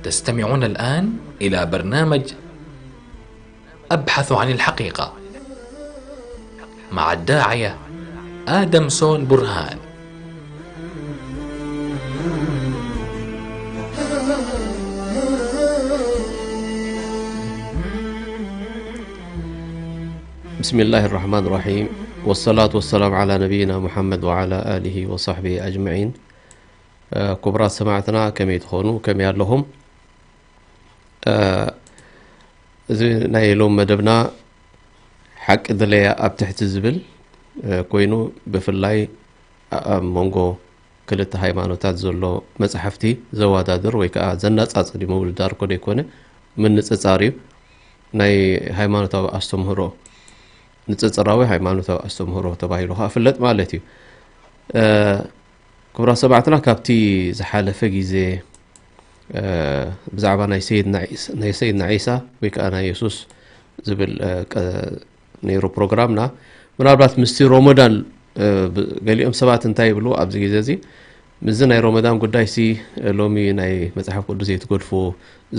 تستمعون الآن إلى برنامج أبحث عن الحقيقة مع الداعية آدم سون برهان. بسم الله الرحمن الرحيم، والصلاة والسلام على نبينا محمد وعلى آله وصحبه أجمعين. ክቡራት ሰማዕትና ከመይ ትኾኑ? ከመይ ኣለኹም? እዚ ናይ ሎም መደብና ሓቂ ድለያ ኣብ ትሕቲ ዝብል ኮይኑ፣ ብፍላይ ኣብ መንጎ ክልተ ሃይማኖታት ዘሎ መጽሓፍቲ ዘወዳድር ወይ ከዓ ዘነጻጽር እዩ። ምውድዳር እኮ ዘይኮነ፣ ምንጽጻር እዩ። ናይ ሃይማኖታዊ ኣስተምህሮ፣ ንጽጽራዊ ሃይማኖታዊ ኣስተምህሮ ተባሂሉ ከዓ ፍለጥ ማለት እዩ። ክቡራት ሰማዕትና፣ ካብቲ ዝሓለፈ ግዜ ብዛዕባ ናይ ሰይድና ዒሳ፣ ናይ ሰይድና ዒሳ ወይ ከዓ ናይ የሱስ ዝብል ነይሩ ፕሮግራምና። ምናልባት ምስቲ ሮመዳን፣ ገሊኦም ሰባት እንታይ ይብሉ ኣብዚ ግዜ እዚ፣ ምስዚ ናይ ሮመዳን ጉዳይ ሲ ሎሚ ናይ መጽሓፍ ቅዱስ ዘይትገድፉ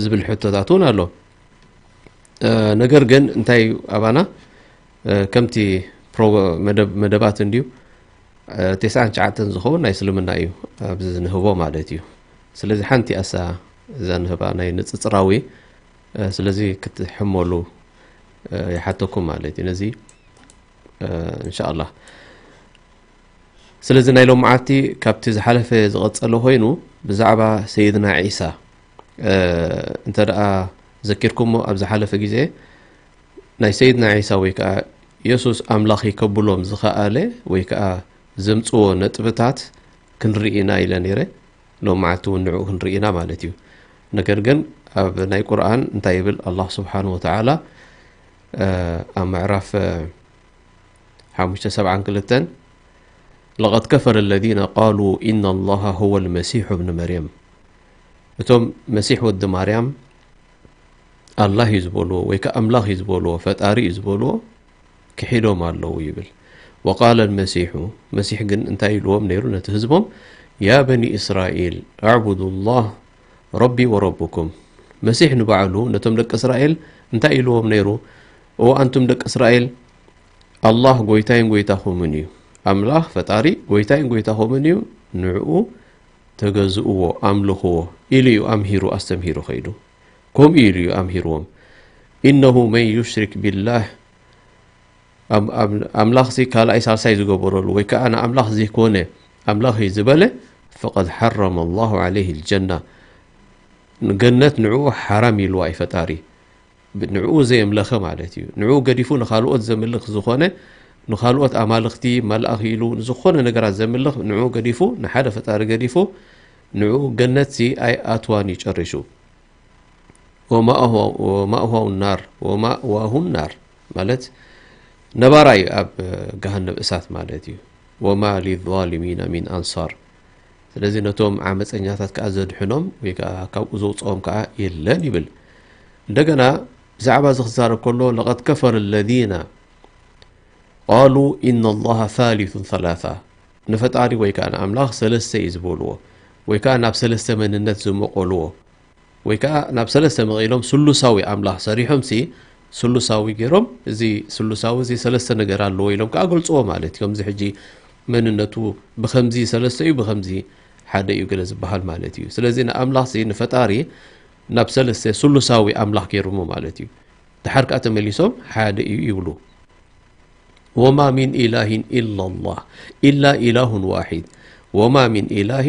ዝብል ሕቶታት እውን ኣሎ። ነገር ግን እንታይ ኣባና፣ ከምቲ መደባት እንድዩ፣ ተስዓን ትሽዓተን ዝኸውን ናይ እስልምና እዩ ኣብዚ ዝንህቦ ማለት እዩ። ስለዚ ሓንቲ ኣሳ እዛ ንህባ ናይ ንጽጽራዊ፣ ስለዚ ክትሕመሉ ይሓተኩም ማለት እዩ ነዚ እንሻኣላህ። ስለዚ ናይ ሎም መዓልቲ ካብቲ ዝሓለፈ ዝቐጸለ ኮይኑ፣ ብዛዕባ ሰይድና ዒሳ እንተ ደኣ ዘኪርኩሞ፣ ኣብ ዝሓለፈ ግዜ ናይ ሰይድና ዒሳ ወይ ከዓ የሱስ ኣምላኽ እዩ ከብሎም ዝኸኣለ ወይ ከዓ ዘምጽዎ ነጥብታት ክንርኢ ኢና ኢለ ነይረ። ሎም መዓልቲ እውን ንዕኡ ክንርኢ ኢና ማለት እዩ። ነገር ግን ኣብ ናይ ቁርኣን እንታይ ይብል ኣላህ ስብሓን ወተዓላ ኣብ ምዕራፍ ሓሙሽተ ሰብዓን ክልተን፣ لقد كفر الذين قالوا إن الله هو المسيح ابن مريم። እቶም መሲሕ ወዲ ማርያም ኣላህ እዩ ዝበልዎ ወይ ከዓ ኣምላኽ እዩ ዝበልዎ፣ ፈጣሪ እዩ ዝበልዎ ክሒዶም ኣለዉ ይብል። وقال المسيح، መሲሕ ግን እንታይ ኢልዎም ነይሩ ነቲ ህዝቦም? يا بني إسرائيل اعبدوا الله ربي وربكم። መሲሕ ንባዕሉ ነቶም ደቂ እስራኤል እንታይ ኢልዎም ነይሩ? እዎ ኣንቱም ደቂ እስራኤል፣ ኣላህ ጎይታይን ጎይታኹምን እዩ። ኣምላኽ ፈጣሪ ጎይታይን ጎይታኹምን እዩ፣ ንዕኡ ተገዝእዎ፣ ኣምልኽዎ ኢሉ እዩ ኣምሂሩ፣ ኣስተምሂሩ ኸይዱ። ከምኡ ኢሉ እዩ ኣምሂርዎም። إنه من يشرك بالله፣ ኣምላኽሲ ካልኣይ ሳልሳይ ዝገበረሉ ወይ ከዓ ንኣምላኽ ዘይኮነ ኣምላኽ እዩ ዝበለ፣ فقد حرم الله عليه الجنة፣ ገነት ንዕኡ ሓራም ኢልዋ እዩ ፈጣሪ። ንዕኡ ዘየምለኸ ማለት እዩ። ንዕኡ ገዲፉ ንኻልኦት ዘምልኽ ዝኾነ፣ ንኻልኦት ኣማልኽቲ፣ መላእኽ ኢሉ ንዝኾነ ነገራት ዘምልኽ፣ ንዕኡ ገዲፉ፣ ንሓደ ፈጣሪ ገዲፉ፣ ንዕኡ ገነትሲ ኣይኣትዋን እዩ ጨሪሹ። ومأواه النار، ومأواه النار ማለት ነባራይ ኣብ ገሃነብ እሳት ማለት እዩ። وما للظالمين من أنصار። ስለዚ ነቶም ዓመፀኛታት ከዓ ዘድሕኖም ወይ ከዓ ካብኡ ዘውፅኦም ከዓ የለን ይብል። እንደገና ብዛዕባ እዚ ክዛረብ ከሎ لقد كفر الذين قالوا إن الله ثالث ثلاثة፣ ንፈጣሪ ወይ ከዓ ንኣምላኽ ሰለስተ እዩ ዝበልዎ ወይ ከዓ ናብ ሰለስተ መንነት ዝመቐልዎ ወይ ከዓ ናብ ሰለስተ መቒሎም ስሉሳዊ ኣምላኽ ሰሪሖም ሲ ስሉሳዊ ገይሮም። እዚ ስሉሳዊ እዚ ሰለስተ ነገር ኣለዎ ኢሎም ከዓ ገልፅዎ ማለት እዩ። ከምዚ ሕጂ መንነቱ ብኸምዚ ሰለስተ እዩ፣ ብኸምዚ ሓደ እዩ ገለ ዝበሃል ማለት እዩ። ስለዚ ንኣምላኽ ሲ ንፈጣሪ ናብ ሰለስተ ስሉሳዊ ኣምላኽ ገይሮሞ ማለት እዩ። ድሓር ከዓ ተመሊሶም ሓደ እዩ ይብሉ። وما من إله إلا الله إلا إله واحد وما من إله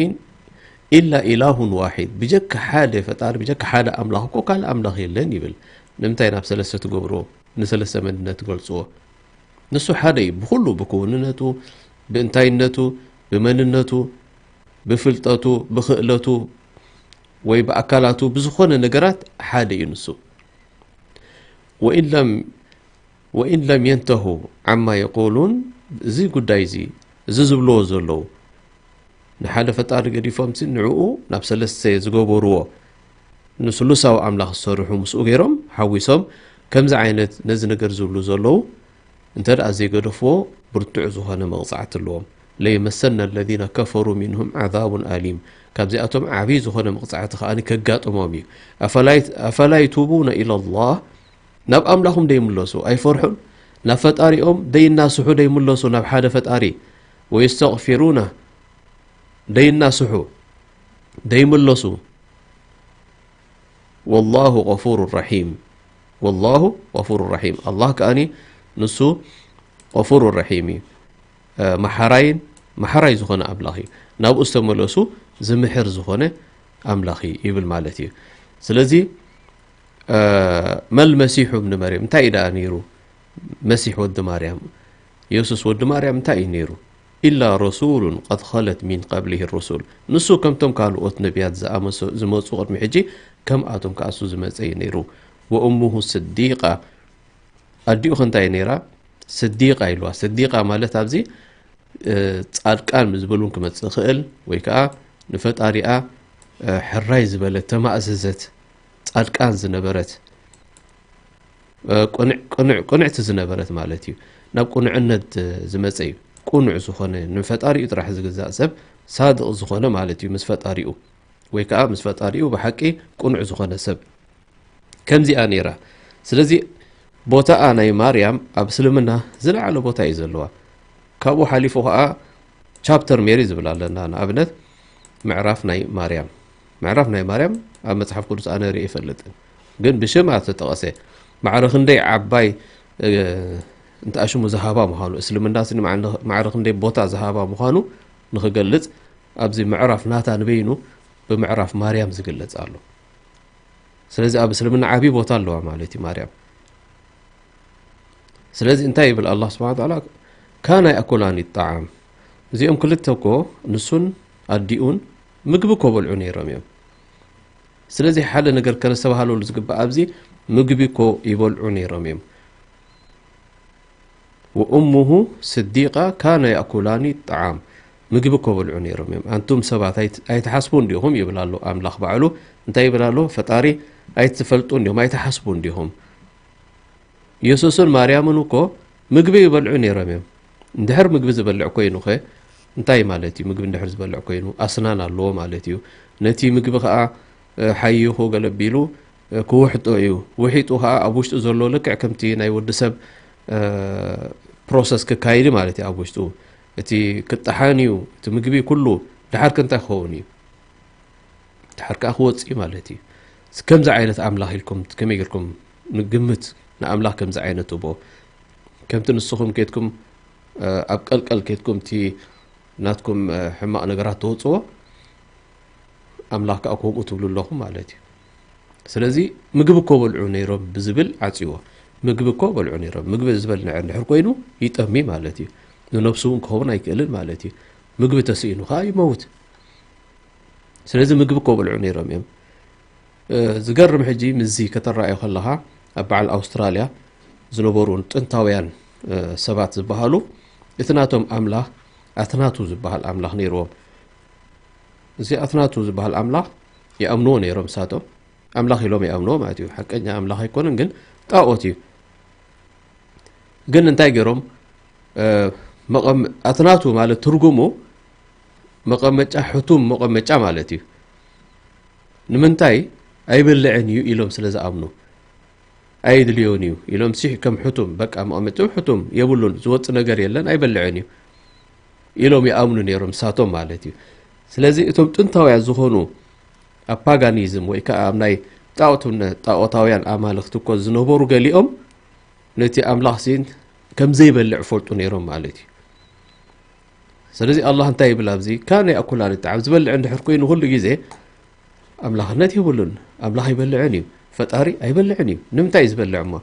إلا إله واحد ብጀካ ሓደ ፈጣሪ ብጀካ ሓደ ኣምላኽ እኮ ካልእ ኣምላኽ የለን ይብል። ንምንታይ ናብ ሰለስተ ትገብርዎ? ንሰለስተ መንነት ትገልፅዎ። ንሱ ሓደ እዩ ብኩሉ፣ ብክውንነቱ፣ ብእንታይነቱ፣ ብመንነቱ፣ ብፍልጠቱ፣ ብክእለቱ ወይ ብኣካላቱ ብዝኾነ ነገራት ሓደ እዩ ንሱ። وإن لم وإن لم ينتهوا عما يقولون እዚ ጉዳይ እዚ እዚ ዝብልዎ ዘለዉ ንሓደ ፈጣሪ ገዲፎም ሲ ንዕኡ ናብ ሰለስተ ዝገበርዎ ንስሉሳዊ ኣምላኽ ዝሰርሑ ምስኡ ገይሮም ሓዊሶም ከምዚ ዓይነት ነዚ ነገር ዝብሉ ዘለዉ እንተ ደኣ ዘይገደፍዎ ብርቱዕ ዝኾነ መቕጻዕቲ ኣለዎም። ለየመሰና ለዚነ ከፈሩ ሚንሁም ዓዛቡን ኣሊም። ካብዚኣቶም ዓብዪ ዝኾነ መቕጻዕቲ ከኣ ከጋጥሞም እዩ። ኣፈላ ይት-፣ ኣፈላ ይቱቡነ ኢለላህ፣ ናብ ኣምላኾም ደይምለሱ፣ ኣይፈርሑን? ናብ ፈጣሪኦም ደይናስሑ ደይምለሱ፣ ናብ ሓደ ፈጣሪ፣ ወየስተግፊሩና፣ ደይናስሑ ደይምለሱ፣ ወላሁ ገፉሩ ረሒም። ወላሁ ገፉሩ ረሒም። ኣላህ ከኣኒ ንሱ ገፉሩ ረሒም እዩ። እ፣ መሓራይን መሓራይ ዝኾነ ኣምላኽ እዩ። ናብኡ ዝተመለሱ ዝምሕር ዝኾነ ኣምላኽ እዩ ይብል ማለት እዩ። ስለዚ፣ እ፣ መል መሲሑ እብኒ መርየም፣ እንታይ እዩ ደኣ ነይሩ? መሲሕ ወዲ ማርያም፣ የሱስ ወዲ ማርያም እንታይ እዩ ነይሩ? ኢላ ረሱሉን ቀድ ኸለት ሚን ቀብሊሂ ሩሱል። ንሱ ከምቶም ካልኦት ነቢያት ዝኣመሰ-፣ ዝመጹ ቅድሚ ሕጂ፣ ከምኣቶም ከኣ እሱ ዝመጸ እዩ ነይሩ። ወእሙሁ ስዲቃ፣ ኣዲኡ ከ እንታይ ነይራ? ስዲቃ ኢልዋ። ስዲቃ ማለት ኣብዚ፣ እ፣ ጻድቃን ምስ ዝበሉ እውን ክመጽእ ይኽእል፣ ወይ ከኣ ንፈጣሪኣ፣ እ፣ ሕራይ ዝበለት፣ ተማእዘዘት፣ ጻድቃን ዝነበረት፣ እ፣ ቅንዕ-፣ ቅንዕ-፣ ቅንዕቲ ዝነበረት ማለት እዩ። ናብ ቅኑዕነት፣ እ፣ ዝመጸ እዩ። ቅኑዕ ዝኾነ፣ ንፈጣሪኡ ጥራሕ ዝግዛእ ሰብ፣ ሳድቕ ዝኾነ ማለት እዩ ምስ ፈጣሪኡ። ወይ ከኣ ምስ ፈጣሪኡ ብሓቂ ቅኑዕ ዝኾነ ሰብ። ከምዚኣ ነይራ። ስለዚ ቦታኣ ናይ ማርያም ኣብ እስልምና ዝለዓለ ቦታ እዩ ዘለዋ። ካብኡ ሓሊፉ ከኣ ቻፕተር ሜሪ ዝብል ኣለና። ንኣብነት ምዕራፍ ናይ ማርያም። ምዕራፍ ናይ ማርያም ኣብ መጽሓፍ ቅዱስ ኣነ ርእየ ይፈልጥን። ግን ብሽማ ተጠቐሰ። ማዕረ ክንደይ ዓባይ፣ እ፣ እንተኣሽሙ ዝሃባ ምዃኑ፣ እስልምና ስኒ ማዕረ፣ ማዕረ ክንደይ ቦታ ዝሃባ ምዃኑ ንኽገልጽ ኣብዚ ምዕራፍ ናታ ንበይኑ ብምዕራፍ ማርያም ዝግለጽ ኣሎ። ስለዚ ኣብ እስልምና ዓቢ ቦታ ኣለዋ ማለት እዩ ማርያም። ስለዚ እንታይ ይብል ኣላህ ስብሓነ ወተዓላ? ካና የእኩላኒ ጣዓም። እዚኦም ክልተ እኮ ንሱን ኣዲኡን ምግቢ እኮ በልዑ ነይሮም እዮም። ስለዚ ሓደ ነገር ከነስተባህለሉ ዝግባእ ኣብዚ ምግቢ እኮ ይበልዑ ነይሮም እዮም። ወእሙሁ ስዲቃ ካነ የእኩላኒ ጣዓም። ምግቢ እኮ በልዑ ነይሮም እዮም። ኣንቱም ሰባት ኣይት-፣ ኣይትሓስቡን ዲኹም ይብል ኣሎ ኣምላኽ ባዕሉ። እንታይ ይብል ኣሎ? ፈጣሪ ኣይትፈልጡን ዲኹም፣ ኣይትሓስቡን ዲኹም? የሱስን ማርያምን እኮ ምግቢ ይበልዑ ነይሮም እዮም። እንድሕር ምግቢ ዝበልዕ ኮይኑኸ እንታይ ማለት እዩ? ምግቢ እንድሕር ዝበልዕ ኮይኑ ኣስናን ኣለዎ ማለት እዩ። ነቲ ምግቢ ኸኣ፣ እ፣ ሓይኹ ገለ ኣቢሉ፣ እ፣ ክውሕጦ እዩ። ውሒጡ ኸኣ ኣብ ውሽጡ ዘሎ ልክዕ ከምቲ ናይ ወዲ ሰብ፣ እ፣ ፕሮሰስ ክካይድ ማለት እዩ ኣብ ውሽጡ። እቲ ክጠሓን እዩ፣ እቲ ምግቢ ኩሉ። ደሓር ከ እንታይ ክኸውን እዩ? ደሓር ከኣ ክወጽእ እዩ ማለት እዩ። ከምዚ ዓይነት ኣምላኽ ኢልኩም ከመይ ጌርኩም ንግምት ንኣምላኽ ከምዚ ዓይነት እቦ? ከምቲ ንስኹም ኬድኩም፣ እ፣ ኣብ ቀልቀል ኬድኩም እቲ ናትኩም፣ እ፣ ሕማቕ ነገራት ተውጽዎ፣ ኣምላኽ ከኣ ከምኡ ትብሉ ኣለኹም ማለት እዩ። ስለዚ ምግቢ እኮ በልዑ ነይሮም ብዝብል ዓጽይዎ። ምግቢ እኮ በልዑ ነይሮም። ምግቢ ዝበልዕ እንድሕር ኮይኑ ይጠሚ ማለት እዩ። ንነብሱ እውን ክኸውን ኣይክእልን ማለት እዩ። ምግቢ ተስኢኑ ከኣ ይመውት። ስለዚ ምግቢ እኮ በልዑ ነይሮም እዮም። እ፣ ዝገርም ሕጂ ምስዚ ከተረኣዮ ከለኻ ኣብ በዓል ኣውስትራልያ ዝነበሩ ጥንታውያን፣ እ፣ ሰባት ዝበሃሉ እቲ ናቶም ኣምላኽ ኣትናቱ ዝበሃል ኣምላኽ ነይርዎም። እዚ ኣትናቱ ዝበሃል ኣምላኽ ይኣምንዎ ነይሮም ንሳቶም። ኣምላኽ ኢሎም ይኣምንዎ ማለት እዩ። ሓቀኛ ኣምላኽ ኣይኮነን ግን ጣኦት እዩ። ግን እንታይ ገይሮም? እ፣ መቐም-፣ ኣትናቱ ማለት ትርጉሙ መቐመጫ፣ ሕቱም መቐመጫ ማለት እዩ። ንምንታይ? ኣይበልዕን እዩ ኢሎም ስለ ዝኣምኑ። ኣይድልዮን እዩ ኢሎም ሲ ከም ሕቱም፣ በቃ መቐመጫኡ ሕቱም፣ የብሉን፣ ዝወጽእ ነገር የለን፣ ኣይበልዕን እዩ ኢሎም ይኣምኑ ነይሮም ንሳቶም ማለት እዩ። ስለዚ እቶም ጥንታውያን ዝኾኑ ኣብ ፓጋኒዝም ወይ ከኣ ኣብ ናይ ጣኦትነ-፣ ጣኦታውያን ኣማልኽቲ እኮ ዝነበሩ ገሊኦም ነቲ ኣምላኽ ሲ ከም ዘይበልዕ ይፈልጡ ነይሮም ማለት እዩ። ስለዚ ኣላህ እንታይ ይብል ኣብዚ? ካነ የእኩላኒ ጣዓም፣ ዝበልዕ እንድሕር ኮይኑ ኩሉ ግዜ ኣምላኽነት የብሉን። ኣምላኽ ኣይበልዕን እዩ። ፈጣሪ ኣይበልዕን እዩ። ንምንታይ እዩ ዝበልዕ እሞ?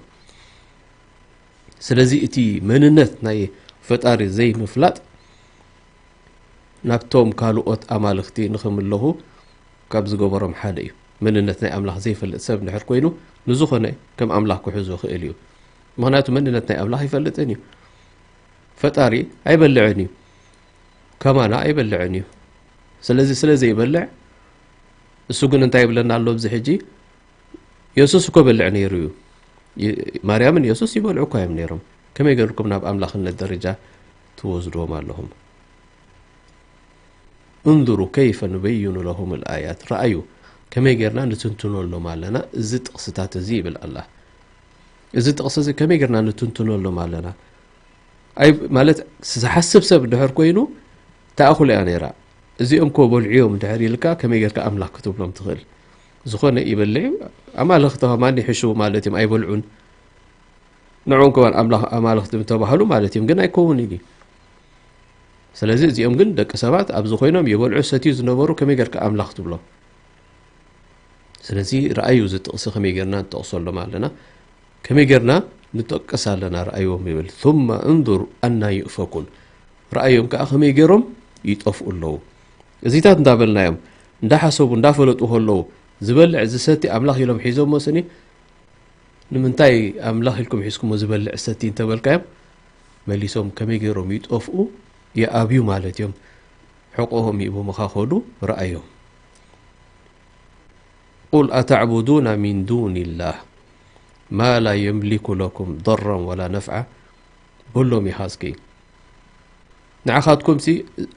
ስለዚ እቲ መንነት ናይ ፈጣሪ ዘይምፍላጥ ናብቶም ካልኦት ኣማልኽቲ ንኽምለኹ ካብ ዝገበሮም ሓደ እዩ። መንነት ናይ ኣምላኽ ዘይፈልጥ ሰብ እንድሕር ኮይኑ ንዝኾነ ከም ኣምላኽ ክሕዞ ይኽእል እዩ። ምኽንያቱ መንነት ናይ ኣምላኽ ኣይፈልጥን እዩ። ፈጣሪ ኣይበልዕን እዩ። ከማና ኣይበልዕን እዩ። ስለዚ ስለ ዘይበልዕ እሱ ግን እንታይ ይብለና ኣሎ ኣብዚ ሕጂ? የሱስ እኮ በልዕ ነይሩ እዩ። የ-፣ ማርያምን የሱስ ይበልዑ እኳ እዮም ነይሮም። ከመይ ገርኩም ናብ ኣምላኽነት ደረጃ ትወስድዎም ኣለኹም? እንዙሩ ከይፈ ኑበይኑ ለሁም ልኣያት። ረኣዩ ከመይ ጌርና ንትንትኖሎም ኣለና እዚ ጥቕስታት እዚ ይብል ኣላ። እዚ ጥቕሲ እዚ ከመይ ጌርና ንትንትኖሎም ኣለና? ኣይ ማለት ዝሓስብ ሰብ ድሕር ኮይኑ ተኣኹል እያ ነይራ። እዚኦም ኮ በልዕዮም ድሕር ኢልካ ከመይ ጌርካ ኣምላኽ ክትብሎም ትኽእል? ዝኾነ ይበልዕ እዩ። ኣማልኽቲ ከማን ይሕሽዉ ማለት እዮም፣ ኣይበልዑን። ንዕኦም ከማን ኣምላኽ ኣማልኽቲ ተባህሉ ማለት እዮም፣ ግን ኣይከውን እዩ። ስለዚ እዚኦም ግን ደቂ ሰባት ኣብዚ ኮይኖም ይበልዑ ሰትዩ ዝነበሩ ከመይ ጌርካ ኣምላኽ ትብሎም? ስለዚ ረኣዩ እዚ ጥቕሲ ከመይ ጌርና ንጠቕሰሎም ኣለና? ከመይ ጌርና ንጠቅስ ኣለና? ረኣይዎም ይብል። ثم انظر أنى يؤفكون። ረኣዮም ከኣ ከመይ ጌሮም ይጠፍኡ ኣለዉ። እዚታት እንዳበልናዮም እንዳሓሰቡ እንዳፈለጡ ከለዉ ዝበልዕ ዝሰቲ ኣምላኽ ኢሎም ሒዞሞ ስኒ ንምንታይ ኣምላኽ ኢልኩም ሒዝኩሞ ዝበልዕ ሰቲ እንተበልካዮም መሊሶም ከመይ ጌሮም ይጠፍኡ ይኣብዩ ማለት እዮም። ሕቆሆም ይእቦምኻ ከዱ ረኣዮም። قل أتعبدون من دون الله ما لا يملك لكم ضرا ولا نفعا በሎም ኢኻ እስኪ። ንዓኻትኩምሲ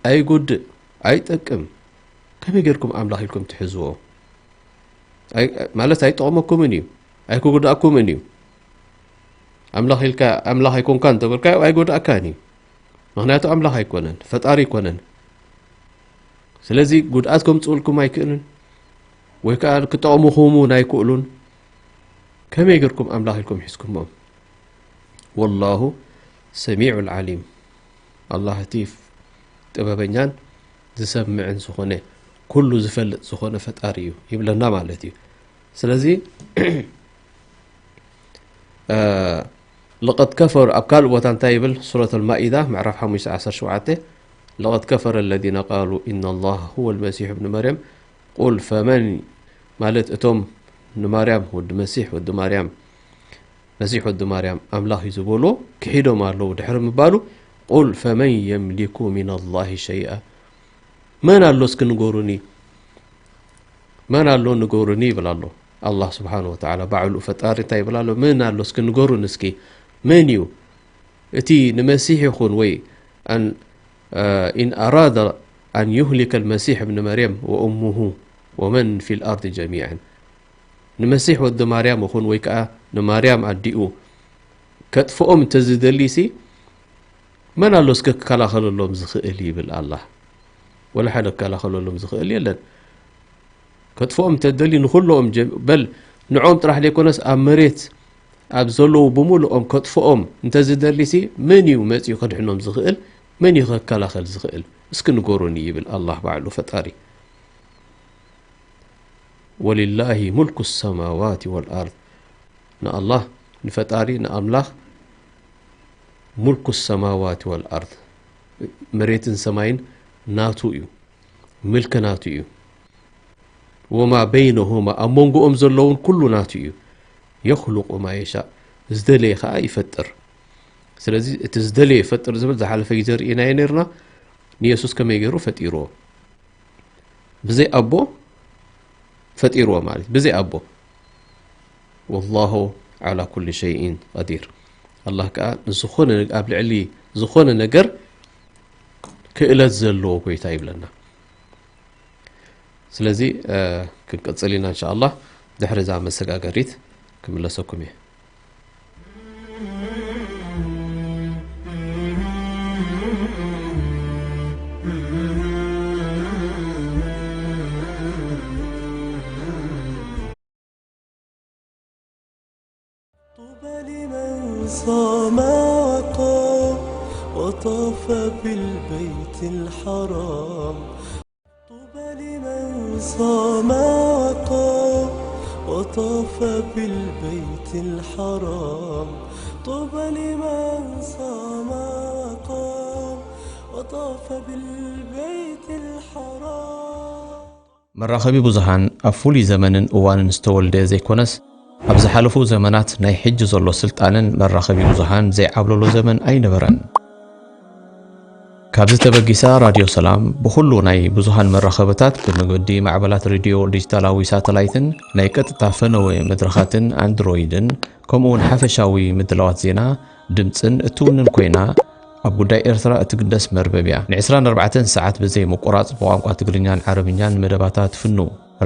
ኣይጉድእ ኣይጠቅም። ከመይ ጌርኩም ኣምላኽ ኢልኩም ትሕዝዎ? ኣይ- ማለት ኣይጠቕመኩምን እዩ ኣይክጉድኣኩምን እዩ። ኣምላኽ ኢልካ ኣምላኽ ኣይኮንካ እንተበልካዮ ኣይጎድኣካን እዩ። ምኽንያቱ ኣምላኽ ኣይኮነን፣ ፈጣሪ ኣይኮነን። ስለዚ ጉድኣት ከምፅኡልኩም ኣይክእልን ወይ ከዓ ክጠቕሙኹም እውን ኣይክእሉን። ከመይ ጌርኩም ኣምላኽ ኢልኩም ሒዝኩሞም? ወላሁ ሰሚዑ ዓሊም። ኣላህ እቲ ጥበበኛን ዝሰምዕን ዝኾነ ኩሉ ዝፈልጥ ዝኾነ ፈጣሪ እዩ ይብለና ማለት እዩ። ስለዚ ለቀድ ከፈሩ ኣብ ካልእ ቦታ እንታይ ይብል? ሱረት ኣልማኢዳ ምዕራፍ ሓሙሽተ ዓሰርተ ሸውዓተ ለቀድ ከፈረ ለዚነ ቃሉ ኢነ ላሃ ሁወ ልመሲሑ ብኒ መርየም ቁል ፈመን ማለት እቶም ንማርያም ወዲ መሲሕ ወዲ ማርያም መሲሕ ወዲ ማርያም ኣምላኽ እዩ ዝበልዎ ክሒዶም ኣለዉ ድሕሪ ምባሉ ቁል ፈመን የምሊኩ ሚን ኣላሂ ሸይኣ መን ኣሎ እስኪ ንገሩኒ መን ኣሎ ንገሩኒ ይብል ኣሎ ኣላህ ስብሓን ወተዓላ ባዕሉ ፈጣሪ እንታይ ይብል ኣሎ መን ኣሎ እስኪ ንገሩኒ እስኪ መን እዩ እቲ ንመሲሕ ይኹን ወይ ኣን ኢን ኣራደ ኣን ዩህሊከ ልመሲሕ እብኒ መርየም ወእሙሁ ወመን ፊ ልኣርድ ጀሚዐን ንመሲሕ ወዲ ማርያም ይኹን ወይ ከዓ ንማርያም ኣዲኡ ከጥፍኦም እንተዝደሊሲ መን ኣሎ እስከ ክከላኸለሎም ዝኽእል ይብል ኣላህ ወላ ሓደ ክከላኸለሎም ዝኽእል የለን ከጥፍኦም እንተደሊ ንኩሎም በል ንዖም ጥራሕ ዘይኮነስ ኣብ መሬት ኣብ ዘለዉ ብምሉኦም ከጥፍኦም እንተዝደሊሲ መን እዩ መፂኡ ከድሕኖም ዝኽእል መን እዩ ከከላኸል ዝኽእል እስኪ ንገሩኒ ይብል ኣላህ ባዕሉ ፈጣሪ ወሊላሂ ሙልኩ ሰማዋት ወልኣርድ ንኣላህ ንፈጣሪ ንኣምላኽ ሙልኩ ሰማዋት ወልኣርድ መሬትን ሰማይን ናቱ እዩ ምልኪ ናቱ እዩ ወማ በይነሁማ ኣብ መንጎኦም ዘለውን ኩሉ ናቱ እዩ የኽሉቁ ማ የሻእ ዝደለየ ከዓ ይፈጥር ስለዚ እቲ ዝደለየ ይፈጥር ዝብል ዝሓለፈ ግዜ ርኢናዮ ነርና ንየሱስ ከመይ ገይሩ ፈጢርዎ ብዘይ ኣቦ ፈጢርዎ ማለት ብዘይ ኣቦ ወላሁ ዓላ ኩሊ ሸይን ቀዲር ኣላህ ከዓ ንዝኾነ ኣብ ልዕሊ ዝኾነ ነገር ክእለት ዘለዎ ጎይታ ይብለና ስለዚ ክንቅፅል ኢና እንሻ ኣላህ ድሕሪ እዛ መሰጋገሪት ክምለሰኩም እየ طوبى لمن صام وقام وطاف بالبيت الحرام طوبى لمن صام وقام وطاف بالبيت الحرام طوبى لمن صام وقام وطاف بالبيت الحرام መራኸቢ ብዙሃን ኣብ ፍሉይ ዘመንን እዋንን ዝተወልደ ዘይኮነስ ኣብ ዝሓለፉ ዘመናት ናይ ሕጂ ዘሎ ስልጣነን መራኸቢ ብዙሃን ዘይዓብለሎ ዘመን ኣይነበረን። ካብዚ ተበጊሳ ራድዮ ሰላም ብኹሉ ናይ ብዙሃን መራኸብታት ብመገዲ ማዕበላት ሬድዮ ዲጂታላዊ ሳተላይትን ናይ ቀጥታ ፈነወ መድረኻትን ኣንድሮይድን ከምኡውን ሓፈሻዊ ምድላዋት ዜና፣ ድምፅን እትውንን ኮይና ኣብ ጉዳይ ኤርትራ እትግደስ መርበብ እያ። ን24 ሰዓት ብዘይ ምቁራጽ ብቋንቋ ትግርኛን ዓረብኛን መደባታ ትፍኑ።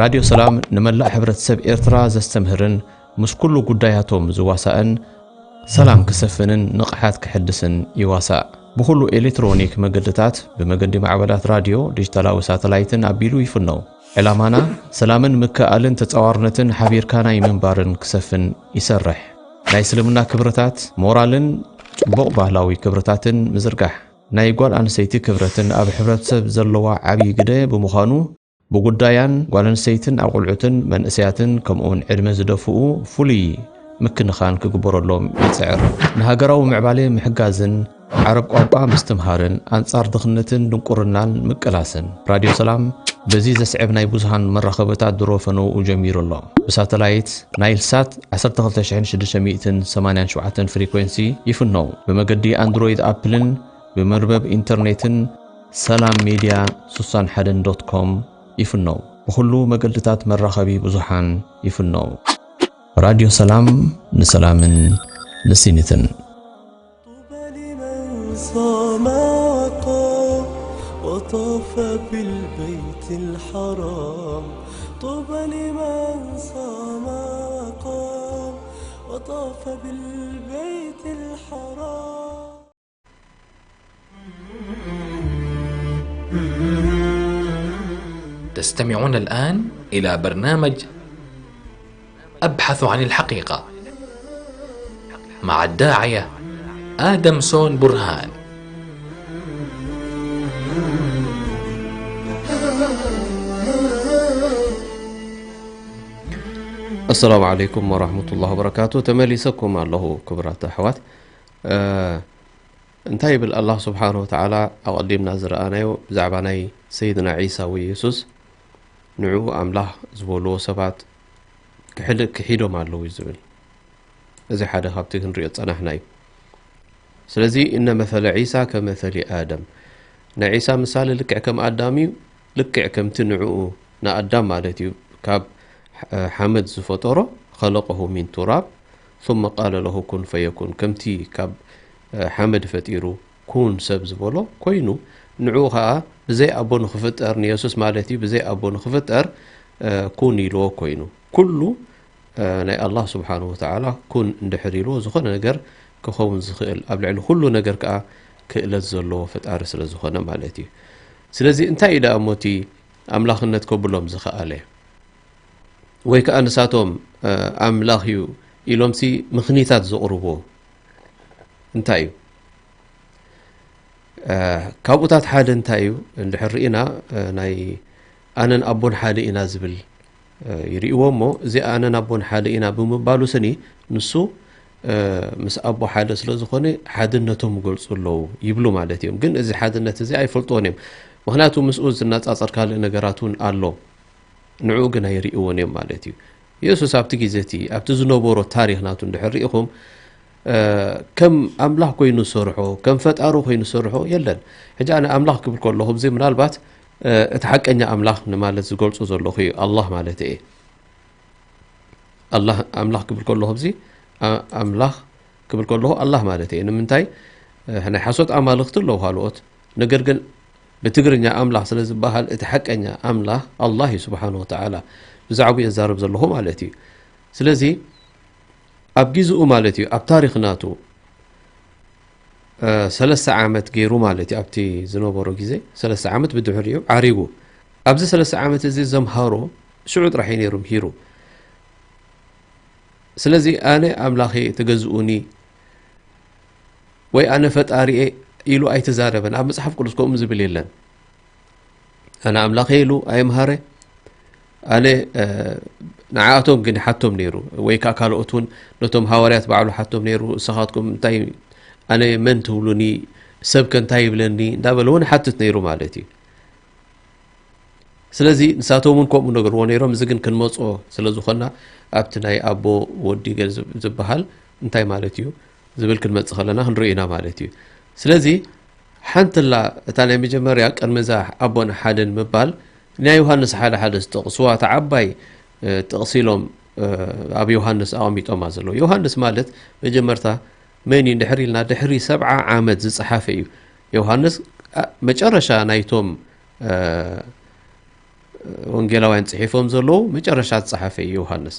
ራድዮ ሰላም ንመላእ ሕብረተሰብ ኤርትራ ዘስተምህርን ምስ ኩሉ ጉዳያቶም ዝዋሳእን ሰላም ክሰፍንን ንቕሓት ክሕድስን ይዋሳእ። ብኹሉ ኤሌክትሮኒክ መገድታት ብመገዲ ማዕበላት ራድዮ፣ ዲጂታላዊ ሳተላይትን ኣቢሉ ይፍነው። ዕላማና ሰላምን ምክእኣልን ተጻዋርነትን ሓቢርካ ናይ ምንባርን ክሰፍን ይሰርሕ። ናይ እስልምና ክብርታት፣ ሞራልን ጽቡቕ ባህላዊ ክብርታትን ምዝርጋሕ። ናይ ጓል ኣንስተይቲ ክብረትን ኣብ ሕብረተሰብ ዘለዋ ዓብዪ ግደ ብምዃኑ ብጉዳያን ጓል ኣንስተይትን ኣቑልዑትን መንእሰያትን ከምኡውን ዕድመ ዝደፍኡ ፍሉይ ምክንኻን ክግበረሎም ይጽዕር። ንሃገራዊ ምዕባሌ ምሕጋዝን ዓረብ ቋንቋ ምስትምሃርን ኣንጻር ድኽነትን ድንቁርናን ምቅላስን። ራድዮ ሰላም በዚ ዘስዕብ ናይ ብዙሃን መራኸብታት ድሮ ፈነውኡ ጀሚሩ ኣሎ። ብሳተላይት ናይል ሳት 12687 ፍሪኩንሲ ይፍነው። ብመገዲ ኣንድሮይድ ኣፕልን ብመርበብ ኢንተርኔትን ሰላም ሜድያ 61 ዶት ኮም ይፍነው። ብኹሉ መገድታት መራኸቢ ብዙሃን ይፍነው። ራድዮ ሰላም ንሰላምን ንስኒትን። طوبى لمن صام وقام وطاف بالبيت الحرام. طوبى لمن صام وقام وطاف بالبيت الحرام. تستمعون الآن إلى برنامج أبحث عن الحقيقة مع الداعية آدم سون برهان. السلام عليكم ورحمة الله وبركاته. ተመሊሰኩም ኣለኹ ክቡራት ኣሕዋት። እንታይ ይብል ኣላህ ስብሓን ወተዓላ? ኣቐዲምና ዝረኣናዮ ብዛዕባ ናይ ሰይድና ዒሳ ወይ የሱስ ንዕኡ ኣምላኽ ዝበልዎ ሰባት ክሕል ክሒዶም ኣለዉ እዩ ዝብል። እዚ ሓደ ካብቲ ክንሪኦ ዝጸናሕና እዩ። ስለዚ እነ መሰለ ዒሳ ከመሰሊ ኣደም፣ ናይ ዒሳ ምሳሌ ልክዕ ከም ኣዳም እዩ። ልክዕ ከምቲ ንዕኡ ንኣዳም ማለት እዩ ካብ ሓመድ ዝፈጠሮ ኸለቀሁ ሚን ቱራብ ثم قال له كن فيكون ከምቲ ካብ ሓመድ ፈጢሩ ኩን ሰብ ዝበሎ ኮይኑ ንዕኡ ኸዓ ብዘይ ኣቦ ንኽፍጠር ንየሱስ ማለት እዩ ብዘይ ኣቦ ንኽፍጠር ኩን ኢልዎ ኮይኑ ኩሉ ናይ ኣላህ ስብሓንሁ ወተዓላ ኩን እንድሕር ኢልዎ ዝኾነ ነገር ክኸውን ዝኽእል ኣብ ልዕሊ ኩሉ ነገር ከዓ ክእለት ዘለዎ ፈጣሪ ስለ ዝኾነ ማለት እዩ። ስለዚ እንታይ እዩ ደኣ እሞ እቲ ኣምላኽነት ከብሎም ዝኸኣለ? ወይ ከዓ ንሳቶም ኣምላኽ እዩ ኢሎምሲ ምኽኒታት ዘቕርብዎ እንታይ እዩ? ካብኡታት ሓደ እንታይ እዩ እንድሕር ርኢና ናይ ኣነን ኣቦን ሓደ ኢና ዝብል ይርእይዎ እሞ እዚ ኣነን ኣቦን ሓደ ኢና ብምባሉ ስኒ ንሱ ምስ ኣቦ ሓደ ስለ ዝኾነ ሓድነቶም ይገልፁ ኣለዉ ይብሉ ማለት እዮም። ግን እዚ ሓድነት እዚ ኣይፈልጥዎን እዮም። ምክንያቱ ምስኡ ዝነፃፀር ካልእ ነገራት እውን ኣሎ። ንዕኡ ግን ኣይርእይዎን እዮም ማለት እዩ። የሱስ ኣብቲ ግዜ እቲ ኣብቲ ዝነበሮ ታሪኽ ናቱ እንድሕር ርኢኹም ከም ኣምላኽ ኮይኑ ዝሰርሖ ከም ፈጣሩ ኮይኑ ዝሰርሖ የለን። ሕጂ ኣነ ኣምላኽ ክብል ከለኹ እዚ ምናልባት እቲ ሓቀኛ ኣምላኽ ንማለት ዝገልጾ ዘለኹ እዩ ኣላህ ማለት እየ። ኣላህ ኣምላኽ ክብል ከለኹ እዚ ኣምላኽ ክብል ከለኹ ኣላህ ማለት እየ። ንምንታይ ናይ ሓሶት ኣማልኽቲ ኣለዉ ካልኦት ነገር ግን ብትግርኛ ኣምላኽ ስለ ዝበሃል እቲ ሓቀኛ ኣምላኽ ኣላህ እዩ ስብሓን ወተዓላ ብዛዕባኡ የዛርብ ዘለኹ ማለት እዩ። ስለዚ ኣብ ግዜኡ ማለት እዩ ኣብ ታሪኽ ናቱ ሰለስተ ዓመት ገይሩ ማለት እዩ ኣብቲ ዝነበሮ ግዜ ሰለስተ ዓመት ብድሕሪኡ ዓሪጉ ኣብዚ ሰለስተ ዓመት እዚ ዘምሃሮ ሽዑ ጥራሕ እዩ ነይሩ ምሂሩ። ስለዚ ኣነ ኣምላኸ ተገዝኡኒ ወይ ኣነ ፈጣሪኤ ኢሉ ኣይተዛረበን። ኣብ መጽሓፍ ቅዱስ ከምኡ ዝብል የለን። ኣነ ኣምላኸ ኢሉ ኣይምሃረ። ኣነ ንዓኣቶም ግን ሓቶም ነይሩ ወይ ከዓ ካልኦት እውን ነቶም ሃዋርያት ባዕሉ ሓቶም ነይሩ። እሰኻትኩም እንታይ ኣነ መን ትብሉኒ ሰብከ እንታይ ይብለኒ እንዳበለ እውን ሓትት ነይሩ ማለት እዩ። ስለዚ ንሳቶም እውን ከምኡ ነገርዎ ነይሮም። እዚ ግን ክንመፅኦ ስለ ዝኾንና ኣብቲ ናይ ኣቦ ወዲ ገ ዝበሃል እንታይ ማለት እዩ ዝብል ክንመፅእ ከለና ክንርኢ ኢና ማለት እዩ። ስለዚ ሓንትላ እታ ናይ መጀመርያ ቅድሚ እዛ ኣቦን ሓደን ምባል ናይ ዮሃንስ ሓደ ሓደ ዝጠቕስዋ እታ ዓባይ ጥቕሲ ኢሎም ኣብ ዮሃንስ ኣቐሚጦማ ዘለዉ። ዮሃንስ ማለት መጀመርታ መን እዩ ድሕሪ ኢልና፣ ድሕሪ ሰብዓ ዓመት ዝጸሓፈ እዩ። ዮሃንስ፣ ኣ፣ መጨረሻ ናይቶም፣ እ፣ ወንጌላውያን ጽሒፎም ዘለዉ መጨረሻ ዝጸሓፈ እዩ ዮሃንስ።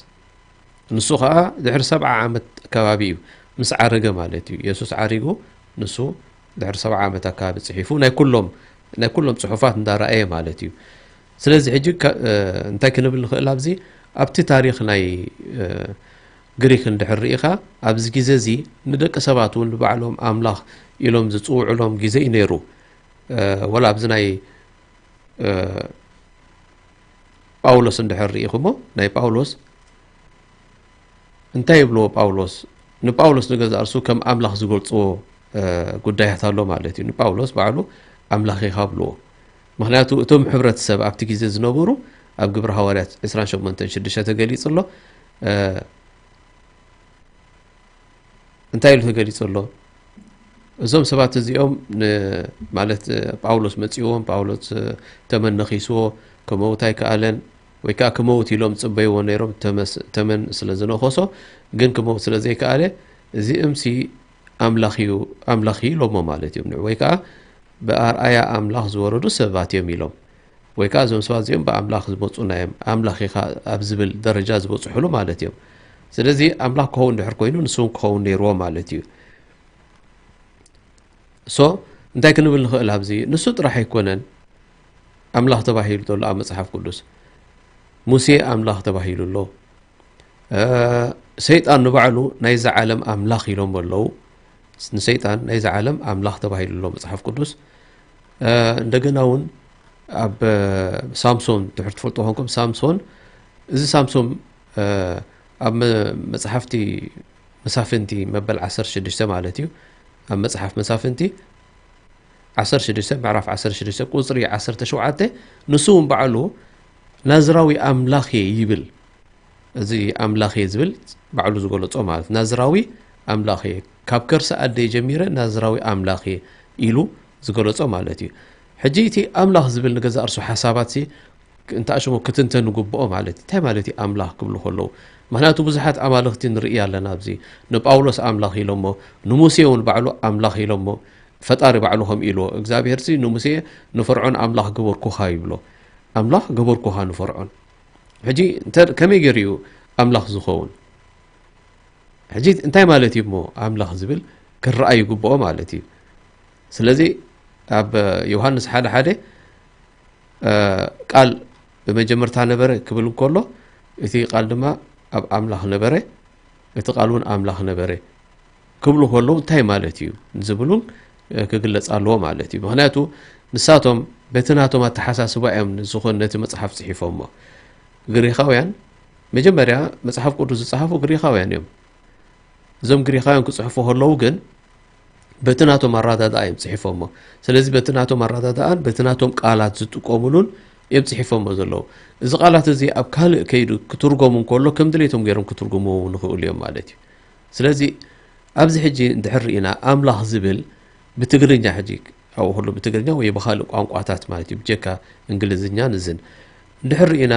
ንሱ ኸኣ ድሕሪ ሰብዓ ዓመት ኣከባቢ እዩ፣ ምስ ዓረገ ማለት እዩ። የሱስ ዓሪጉ፣ ንሱ ድሕሪ ሰብዓ ዓመት ኣከባቢ ጽሒፉ፣ ናይ ኩሎም፣ ናይ ኩሎም ጽሑፋት እንዳረኣየ ማለት እዩ። ስለዚ ሕጂ ከ-፣ እ፣ እንታይ ክንብል ንኽእል ኣብዚ? ኣብቲ ታሪኽ ናይ፣ እ፣ ግሪክ እንድሕር ርኢኻ፣ ኣብዚ ግዜ እዚ ንደቂ ሰባት እውን ንባዕሎም ኣምላኽ ኢሎም ዝጽውዑሎም ግዜ እዩ ነይሩ። እ፣ ወላ ኣብዚ ናይ፣ እ፣ ጳውሎስ እንድሕር ርኢኹሞ፣ ናይ ጳውሎስ እንታይ ይብልዎ ጳውሎስ? ንጳውሎስ ንገዛእ ርእሱ ከም ኣምላኽ ዝገልጽዎ፣ እ፣ ጉዳያት ኣሎ ማለት እዩ። ንጳውሎስ ባዕሉ ኣምላኽ ኢኻ ብልዎ። ምኽንያቱ እቶም ሕብረተሰብ ኣብቲ ግዜ ዝነበሩ ኣብ ግብሪ ሃዋርያት ዕስራን ሸሞንተን ሽዱሽተ ተገሊጹ ኣሎ። እ፣ እንታይ ኢሉ ተገሊጹ ኣሎ? እዞም ሰባት እዚኦም ን-፣ ማለት፣ እ፣ ጳውሎስ መጺእዎም፣ ጳውሎስ፣ እ፣ ተመን ነኺስዎ፣ ክመውት ኣይከኣለን፣ ወይ ከኣ ክመውት ኢሎም ዝጽበይዎ ነይሮም፣ ተመስ-፣ ተመን ስለ ዝነኸሶ፣ ግን ክመውት ስለ ዘይከኣለ፣ እዚ እምሲ ኣምላኽ እዩ፣ ኣምላኽ እዩ ኢሎሞ ማለት እዮም ንዑ። ወይ ከኣ ብኣርኣያ ኣምላኽ ዝወረዱ ሰባት እዮም ኢሎም። ወይ ከኣ እዞም ሰባት እዚኦም ብኣምላኽ ዝመጹና እዮም፣ ኣምላኽ ኢኻ ኣብ ዝብል ደረጃ ዝበጽሑሉ ማለት እዮም። ስለዚ ኣምላኽ ክኸውን ድሕር ኮይኑ፣ ንሱ እውን ክኸውን ነይርዎ ማለት እዩ። ሶ፣ እንታይ ክንብል ንኽእል ኣብዚ? ንሱ ጥራሕ ኣይኮነን ኣምላኽ ተባሂሉ ዘሎ ኣብ መጽሓፍ ቅዱስ። ሙሴ ኣምላኽ ተባሂሉ ኣሎ። እ፣ ሰይጣን ንባዕሉ ናይዛ ዓለም ኣምላኽ ኢሎሞ ኣለዉ። ንሰይጣን ናይዛ ዓለም ኣምላኽ ተባሂሉ ኣሎ መጽሓፍ ቅዱስ። እ፣ እንደገና እውን ኣብ፣ እ፣ ሳምሶን ድሕር ትፈልጡ ኮንኩም፣ ሳምሶን፣ እዚ ሳምሶን፣ እ፣ ኣብ መ-፣ መጽሓፍቲ መሳፍንቲ መበል ዓሰርተ ሽዱሽተ ማለት እዩ። ኣብ መጽሓፍ መሳፍንቲ ዓሰርተ ሽዱሽተ፣ ምዕራፍ ዓሰርተ ሽዱሽተ፣ ቁጽሪ ዓሰርተ ሸውዓተ፣ ንሱ እውን ባዕሉ ናዝራዊ ኣምላኽ እየ ይብል። እዚ ኣምላኽ እየ ዝብል ባዕሉ ዝገለጾ ማለት፣ ናዝራዊ ኣምላኽ እየ፣ ካብ ከርሲ ኣደይ ጀሚረ ናዝራዊ ኣምላኽ እየ ኢሉ ዝገለጾ ማለት እዩ። ሕጂ እቲ ኣምላኽ ዝብል ንገዛእ ርእሱ ሓሳባት ሲ እንተ ኣሽሙ ክትንተን ንግብኦ ማለት እዩ። እንታይ ማለት እዩ ኣምላኽ ክብሉ ከለዉ? ምኽንያቱ ብዙሓት ኣማልኽቲ ንርኢ ኣለና ኣብዚ። ንጳውሎስ ኣምላኽ ኢሎሞ፣ ንሙሴ እውን ባዕሉ ኣምላኽ ኢሎሞ፣ ፈጣሪ ባዕሉ ከምኡ ኢልዎ። እግዚኣብሄርሲ ንሙሴ፣ "ንፈርዖን ኣምላኽ ገበርኩኻ" ይብሎ። ኣምላኽ ገበርኩኻ ንፈርዖን። ሕጂ እንተ ከመይ ገይሩ እዩ ኣምላኽ ዝኸውን? ሕጂ እንታይ ማለት እዩ እሞ ኣምላኽ ዝብል ክረኣ ይግብኦ ማለት እዩ። ስለዚ ኣብ ዮሃንስ ሓደ ሓደ፣ እ፣ ቃል ብመጀመርታ ነበረ ክብል እንከሎ፣ እቲ ቃል ድማ ኣብ ኣምላኽ ነበረ፣ እቲ ቃል እውን ኣምላኽ ነበረ ክብሉ ከለዉ እንታይ ማለት እዩ ዝብል እውን፣ እ፣ ክግለጽ ኣለዎ ማለት እዩ። ምኽንያቱ ንሳቶም በቲ ናቶም ኣተሓሳስባ እዮም ዝኾነ ነቲ መጽሓፍ ጽሒፎሞ። ግሪኻውያን መጀመርያ መጽሓፍ ቅዱስ ዝጸሓፉ ግሪኻውያን እዮም። እዞም ግሪኻውያን ክጽሕፉ ከለዉ ግን በቲ ናቶም ኣረዳድኣ እዮም ጽሒፎሞ። ስለዚ በቲ ናቶም ኣረዳድኣን በቲ ናቶም ቃላት ዝጥቀሙሉን እዮም ጽሒፎሞ ዘለዉ። እዚ ቃላት እዚ ኣብ ካልእ ከይዱ ክትርጎም እንከሎ ከም ድሌቶም ገይሮም ክትርጉምዎ እውን ይኽእሉ እዮም ማለት እዩ። ስለዚ ኣብዚ ሕጂ እንድሕር ርኢና ኣምላኽ ዝብል ብትግርኛ ሕጂ ኣብኡ ከሎ ብትግርኛ ወይ ብኻልእ ቋንቋታት ማለት እዩ፣ ብጀካ እንግሊዝኛን እዝን እንድሕር ርኢና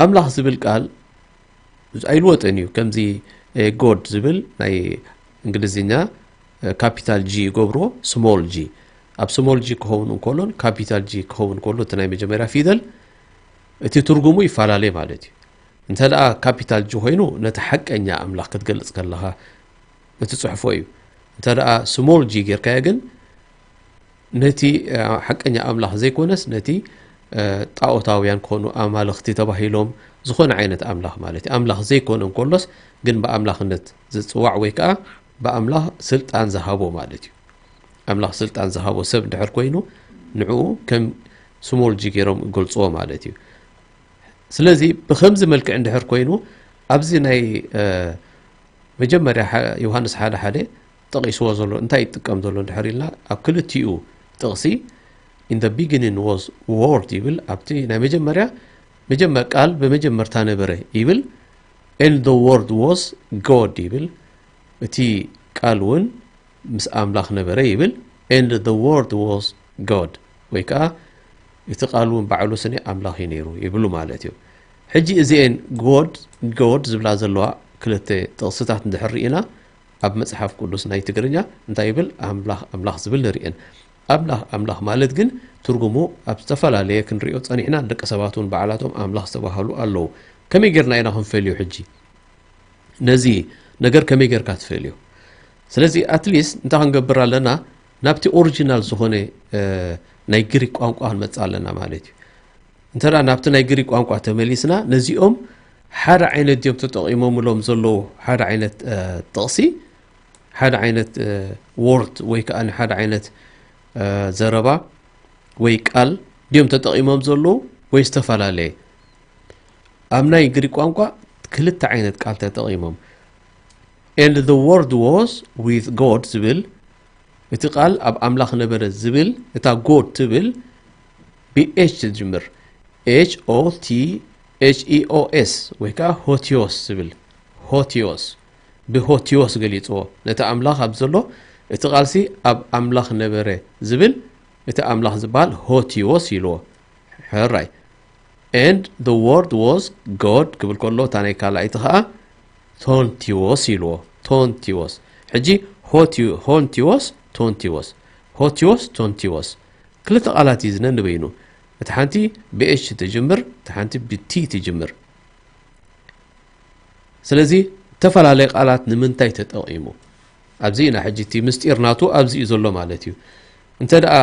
ኣምላኽ ዝብል ቃል ኣይልወጥን እዩ። ከምዚ፣ እ፣ ጎድ ዝብል ናይ እንግሊዝኛ፣ እ፣ ካፒታል ጂ ይገብርዎ፣ ስሞል ጂ። ኣብ ስሞል ጂ ክኸውን እንከሎን ካፒታል ጂ ክኸውን እንከሎ እቲ ናይ መጀመርያ ፊደል እቲ ትርጉሙ ይፈላለ ማለት እዩ። እንተ ደኣ ካፒታል ጂ ኮይኑ ነቲ ሓቀኛ ኣምላኽ ክትገልጽ ከለኻ እትጽሕፎ እዩ። እንተ ደኣ ስሞል ጂ ጌርካዮ ግን ነቲ፣ እ፣ ሓቀኛ ኣምላኽ ዘይኮነስ ነቲ፣ እ፣ ጣኦታውያን ክኾኑ ኣማልኽቲ ተባሂሎም ዝኾነ ዓይነት ኣምላኽ ማለት እዩ። ኣምላኽ ዘይኮነ እንከሎስ ግን ብኣምላኽነት ዝጽዋዕ ወይ ከኣ ብኣምላኽ ስልጣን ዝሃቦ ማለት እዩ። ኣምላኽ ስልጣን ዝሃቦ ሰብ እንድሕር ኮይኑ ንዕኡ ከም ስሞል ጂ ገይሮም ይገልጽዎ ማለት እዩ። ስለዚ ብኸምዚ መልክዕ እንድሕር ኮይኑ ኣብዚ ናይ፣ እ፣ መጀመርያ ሓ-፣ ዮሃንስ ሓደ ሓደ ጠቒስዎ ዘሎ እንታይ ይጥቀም ዘሎ እንድሕር ኢልና ኣብ ክልቲኡ ጥቕሲ in the beginning was word ይብል። ኣብቲ ናይ መጀመርያ መጀመር ቃል ብመጀመርታ ነበረ ይብል። And the word was God ይብል። እቲ ቃል እውን ምስ ኣምላኽ ነበረ ይብል። And the word was God ወይ ከዓ እቲ ቃል እውን ባዕሉ ስኒ ኣምላኽ እዩ ነይሩ ይብሉ ማለት እዩ። ሕጂ እዚኤን ጎድ ጎድ ዝብላ ዘለዋ ክልተ ጥቕስታት እንድሕር ርኢና ኣብ መጽሓፍ ቅዱስ ናይ ትግርኛ እንታይ ይብል? ኣምላኽ ኣምላኽ ዝብል ንርእየን። ኣምላኽ ኣምላኽ ማለት ግን ትርጉሙ ኣብ ዝተፈላለየ ክንሪኦ ጸኒሕና፣ ደቂ ሰባት እውን ባዕላቶም ኣምላኽ ዝተባህሉ ኣለዉ። ከመይ ጌርና ኢና ክንፈልዮ ሕጂ? ነዚ ነገር ከመይ ጌርካ ትፈልዮ? ስለዚ ኣትሊስት እንታይ ክንገብር ኣለና? ናብቲ ኦሪጂናል ዝኾነ ናይ ግሪክ ቋንቋ ክንመጽእ ኣለና ማለት እዩ። እንተ ናብቲ ናይ ግሪክ ቋንቋ ተመሊስና፣ ነዚኦም ሓደ ዓይነት ድዮም ተጠቒሞምሎም ዘለዉ? ሓደ ዓይነት ጥቕሲ፣ ሓደ ዓይነት ወርድ ወይ ከዓ ሓደ ዓይነት ዘረባ ወይ ቃል ድዮም ተጠቒሞም ዘለዉ ወይ ዝተፈላለየ? ኣብ ናይ ግሪክ ቋንቋ ክልተ ዓይነት ቃል ተጠቒሞም። And the word was with God ዝብል፣ እቲ ቃል ኣብ ኣምላኽ ነበረ ዝብል፣ እታ ጎድ ትብል ብኤች ትጅምር፣ ኤች ኦ ቲ ኤች ኢ ኦ ኤስ ወይ ከዓ ሆቲዮስ ዝብል፣ ሆቲዮስ፣ ብሆቲዮስ ገሊፅዎ። ነቲ ኣምላኽ ኣብ ዘሎ፣ እቲ ቃልሲ ኣብ ኣምላኽ ነበረ ዝብል፣ እቲ ኣምላኽ ዝበሃል ሆቲዮስ ኢልዎ። ሕራይ። And the word was God ክብል ከሎ፣ እታ ናይ ካልኣይቲ ከዓ ቶንቲዎስ ኢልዎ። ቶንቲዎስ። ሕጂ ሆንቲዎስ፣ ቶንቲዎስ፣ ሆቲዎስ፣ ቶንቲዎስ፣ ክልተ ቃላት እዩ ዝነ ንበይኑ። እቲ ሓንቲ ብኤች ትጅምር፣ እቲ ሓንቲ ብቲ ትጅምር። ስለዚ እተፈላለየ ቃላት ንምንታይ ተጠቒሙ? ኣብዚ ኢና ሕጂ እቲ ምስጢር ናቱ ኣብዚ እዩ ዘሎ ማለት እዩ። እንተ ደኣ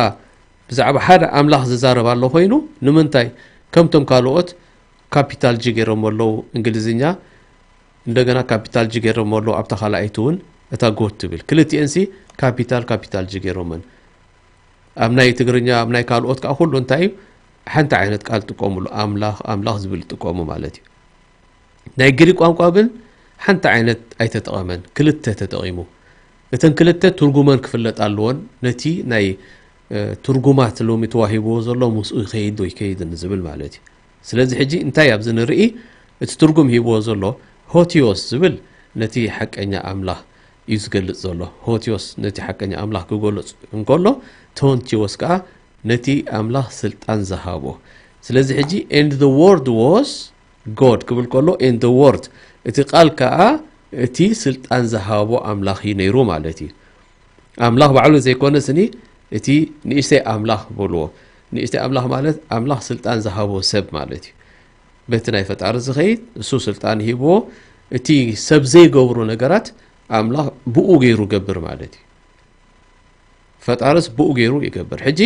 ብዛዕባ ሓደ ኣምላኽ ዝዛረብ ኣሎ ኮይኑ፣ ንምንታይ ከምቶም ካልኦት ካፒታል ጂ ገይሮም ኣለዉ እንግሊዝኛ፣ እንደገና ካፒታል ጂ ገይሮም ኣለዉ ኣብታ ካልኣይቲ እውን፣ እታ ጎድ ትብል፣ ክልቲኤንሲ ካፒታል ካፒታል ጂ ገይሮመን። ኣብ ናይ ትግርኛ፣ ኣብ ናይ ካልኦት ከዓ ኩሉ እንታይ እዩ? ሓንቲ ዓይነት ቃል ጥቀሙሉ፣ ኣምላኽ ኣምላኽ ዝብል ጥቀሙ ማለት እዩ። ናይ ግሪክ ቋንቋ ግን ሓንቲ ዓይነት ኣይተጠቐመን፣ ክልተ ተጠቒሙ። እተን ክልተ ትርጉመን ክፍለጥ ኣለዎን፣ ነቲ ናይ ትርጉማት ሎሚ ተዋሂብዎ ዘሎ ምስኡ ይኸይድ ዶ ይከይድን ዝብል ማለት እዩ። ስለዚ ሕጂ እንታይ ኣብዚ ንርኢ? እቲ ትርጉም ሂብዎ ዘሎ ሆቲዮስ ዝብል ነቲ ሓቀኛ ኣምላኽ እዩ ዝገልጽ ዘሎ። ሆቲዮስ ነቲ ሓቀኛ ኣምላኽ ክገልጽ እንከሎ፣ ቶንቲዮስ ከኣ ነቲ ኣምላኽ ስልጣን ዝሃቦ። ስለዚ ሕጂ and the word was God ክብል ከሎ፣ and the word፣ እቲ ቃል ከኣ እቲ ስልጣን ዝሃቦ ኣምላኽ እዩ ነይሩ ማለት እዩ። ኣምላኽ ባዕሉ ዘይኮነ ስኒ፣ እቲ ንእሽተይ ኣምላኽ በልዎ። ንእሽተይ ኣምላኽ ማለት ኣምላኽ ስልጣን ዝሃቦ ሰብ ማለት እዩ። በቲ ናይ ፈጣሪ ዝኸይድ እሱ ስልጣን ሂብዎ፣ እቲ ሰብ ዘይገብሮ ነገራት ኣምላኽ ብኡ ገይሩ ገብር ማለት እዩ። ፈጣርስ ብኡ ገይሩ ይገብር። ሕጂ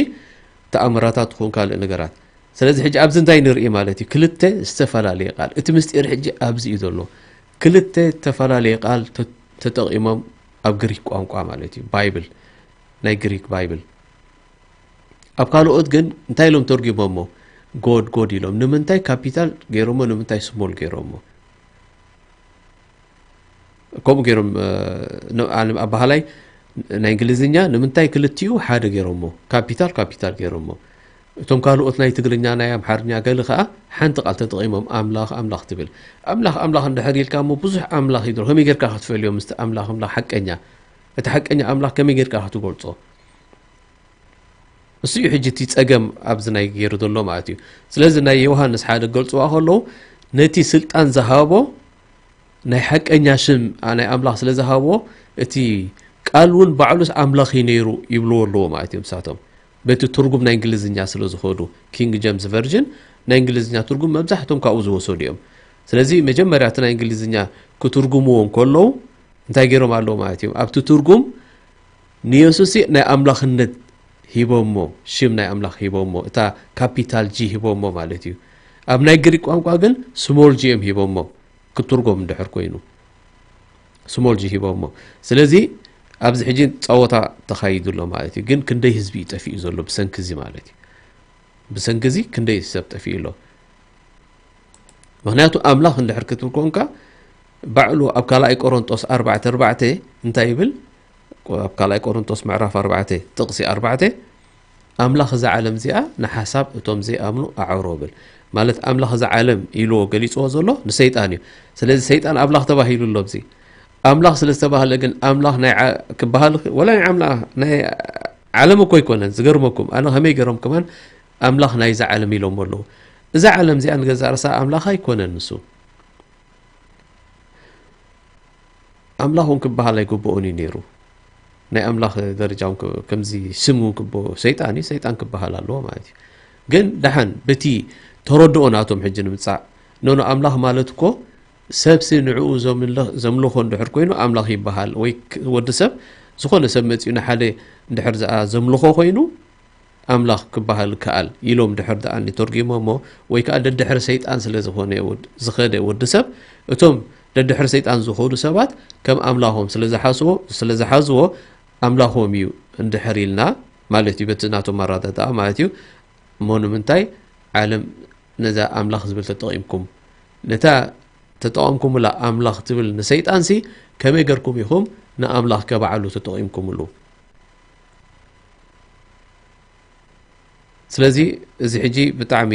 ተኣምራታት ትኹን ካልእ ነገራት። ስለዚ ሕጂ ኣብዚ እንታይ ንርኢ ማለት እዩ? ክልተ ዝተፈላለየ ቃል። እቲ ምስጢር ሕጂ ኣብዚ እዩ ዘሎ። ክልተ ዝተፈላለየ ቃል ተ-፣ ተጠቒሞም ኣብ ግሪክ ቋንቋ ማለት እዩ። ባይብል፣ ናይ ግሪክ ባይብል። ኣብ ካልኦት ግን እንታይ ኢሎም ተርጉሞሞ? ጎድ፣ ጎድ ኢሎም። ንምንታይ ካፒታል ገይሮሞ፣ ንምንታይ ስሞል ገይሮሞ? ከምኡ ገይሮም፣ እ፣ ን-፣ ኣነ ኣባህላይ ናይ እንግሊዝኛ ንምንታይ ክልቲኡ ሓደ ገይሮሞ? ካፒታል፣ ካፒታል ገይሮሞ። እቶም ካልኦት ናይ ትግርኛ፣ ናይ ኣምሓርኛ ገለ ከኣ ሓንቲ ቃል ተጠቒሞም ኣምላኽ፣ ኣምላኽ ትብል። ኣምላኽ፣ ኣምላኽ እንድሕር ኢልካ እሞ ብዙሕ ኣምላኽ እዩ ዘሎ። ከመይ ጌርካ ክትፈልዮ ምስቲ ኣምላኽ፣ ኣምላኽ ሓቀኛ? እቲ ሓቀኛ ኣምላኽ ከመይ ጌርካ ክትገልጾ? እሱ እዩ ሕጂ እቲ ጸገም ኣብዚ ናይ ገይሩ ዘሎ ማለት እዩ። ስለዚ ናይ ዮሃንስ ሓደ ክገልጽዋ ከለዉ፣ ነቲ ስልጣን ዝሃቦ ናይ ሓቀኛ ሽም፣ ኣ፣ ናይ ኣምላኽ ስለ ዝሃቦ፣ እቲ ቃል እውን ባዕሉስ ኣምላኽ እዩ ነይሩ ይብልዎ ኣለዎ ማለት እዮም ንሳቶም። በቲ ትርጉም ናይ እንግሊዝኛ ስለ ዝኸዱ፣ ኪንግ ጀምስ ቨርዥን ናይ እንግሊዝኛ ትርጉም መብዛሕትኦም ካብኡ ዝወሰዱ እዮም። ስለዚ መጀመርያ እቲ ናይ እንግሊዝኛ ክትርጉምዎ እንከለዉ እንታይ ገይሮም ኣለዉ ማለት እዮም? ኣብቲ ትርጉም ንየሱስ ናይ ኣምላኽነት ሂቦሞ፣ ሽም ናይ ኣምላኽ ሂቦሞ፣ እታ ካፒታል ጂ ሂቦሞ ማለት እዩ። ኣብ ናይ ግሪክ ቋንቋ ግን ስሞል ጂ እዮም ሂቦሞ፣ ክትርጎም እንድሕር ኮይኑ። ስሞል ጂ ሂቦሞ። ስለዚ ኣብዚ ሕጂ ጸወታ ተኻይዱ ኣሎ ማለት እዩ። ግን ክንደይ ህዝቢ እዩ ጠፊኡ ዘሎ ብሰንኪ እዚ ማለት እዩ። ብሰንኪ እዚ ክንደይ ሰብ ጠፊኡ ኣሎ። ምኽንያቱ ኣምላኽ እንድሕር ክትብል ኮንካ፣ ባዕሉ ኣብ ካልኣይ ቆሮንጦስ ኣርባዕተ ኣርባዕተ እንታይ ይብል? ኣብ ካልኣይ ቆሮንጦስ ምዕራፍ ኣርባዕተ ጥቕሲ ኣርባዕተ፣ ኣምላኽ እዛ ዓለም እዚኣ ንሓሳብ እቶም ዘይኣምኑ ኣዕሮ ብል። ማለት ኣምላኽ እዛ ዓለም ኢልዎ ገሊጽዎ ዘሎ ንሰይጣን እዩ። ስለዚ ሰይጣን ኣምላኽ ተባሂሉ ኣሎ። ኣብዚ ኣምላኽ ስለ ዝተባህለ ግን ኣምላኽ ናይ ዓ-፣ ክበሃል ኽ-፣ ወላ ናይ ዓምላ-፣ ናይ ዓለም እኮ ኣይኮነን። ዝገርመኩም፣ ኣነ ከመይ ገይሮም ከማን ኣምላኽ ናይዛ ዓለም ኢሎም ኣለዉ። እዛ ዓለም እዚኣ ንገዛእ ርእሳ ኣምላኽ ኣይኮነን ንሱ። ኣምላኽ እውን ክበሃል ኣይግብኦን እዩ ነይሩ። ናይ ኣምላኽ ደረጃ እውን ከ-፣ ከምዚ ስም እውን ክበ-፣ ሰይጣን እዩ፣ ሰይጣን ክበሃል ኣለዎ ማለት እዩ። ግን ደሓን በቲ ተረድኦ ናቶም ሕጂ ንምጻእ፣ ኖኖ፣ ኣምላኽ ማለት እኮ ሰብሲ ንዕኡ ዘምልኽ-፣ ዘምልኾ እንድሕር ኮይኑ ኣምላኽ ይበሃል፣ ወይ ክ-፣ ወዲ ሰብ፣ ዝኾነ ሰብ መጺኡ ንሓደ እንድሕር ዝኣ ዘምልኾ ኮይኑ ኣምላኽ ክበሃል ይከኣል ኢሎም ድሕር ደኣ እንተርጒሞሞ፣ ወይ ከኣ ደድሕሪ ሰይጣን ስለ ዝኾነ ወድ-፣ ዝኸደ ወዲ ሰብ፣ እቶም ደድሕሪ ሰይጣን ዝኸዱ ሰባት ከም ኣምላኾም ስለ ዝሓስዎ-፣ ስለ ዝሓዝዎ ኣምላኾም እዩ እንድሕር ኢልና ማለት እዩ፣ በቲ ናቶም ኣረዳድኣ ማለት እዩ። እሞ ንምንታይ ዓለም ነዛ ኣምላኽ ዝብል ተጠቒምኩም? ነታ ተጠቐምኩምላ ኣምላኽ ትብል ንሰይጣንሲ ከመይ ገርኩም ኢኹም ንኣምላኽ ከባዕሉ ተጠቒምኩምሉ? ስለዚ እዚ ሕጂ ብጣዕሚ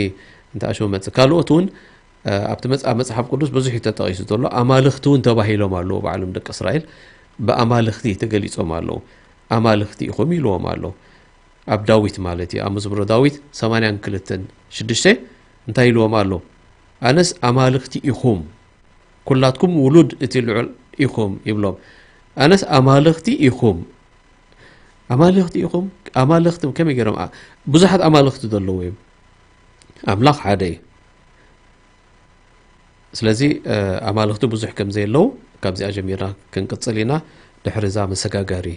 እንተኣሸው መጽእ። ካልኦት እውን፣ እ፣ ኣብቲ መጽ-፣ ኣብ መጽሓፍ ቅዱስ ብዙሕ እዩ ተጠቒሱ ዘሎ። ኣማልኽቲ እውን ተባሂሎም ኣለዉ ባዕሎም ደቂ እስራኤል ብኣማልኽቲ ተገሊጾም ኣለዉ። ኣማልኽቲ ኢኹም ኢልዎም ኣሎ። ኣብ ዳዊት ማለት እዩ። ኣብ መዝሙረ ዳዊት ሰማንያን ክልተን ሽዱሽተ እንታይ ኢልዎም ኣሎ? ኣነስ ኣማልኽቲ ኢኹም፣ ኩላትኩም ውሉድ እቲ ልዑል ኢኹም ይብሎም። ኣነስ ኣማልኽቲ ኢኹም። ኣማልኽቲ ኢኹም? ኣማልኽቲ ከመይ ገይሮም? ኣ-፣ ብዙሓት ኣማልኽቲ ዘለዉ እዮም። ኣምላኽ ሓደ እዩ። ስለዚ፣ እ፣ ኣማልኽቲ ብዙሕ ከም ዘየለዉ ካብዚኣ ጀሚርና ክንቅጽል ኢና። ድሕሪ እዛ መሰጋጋሪ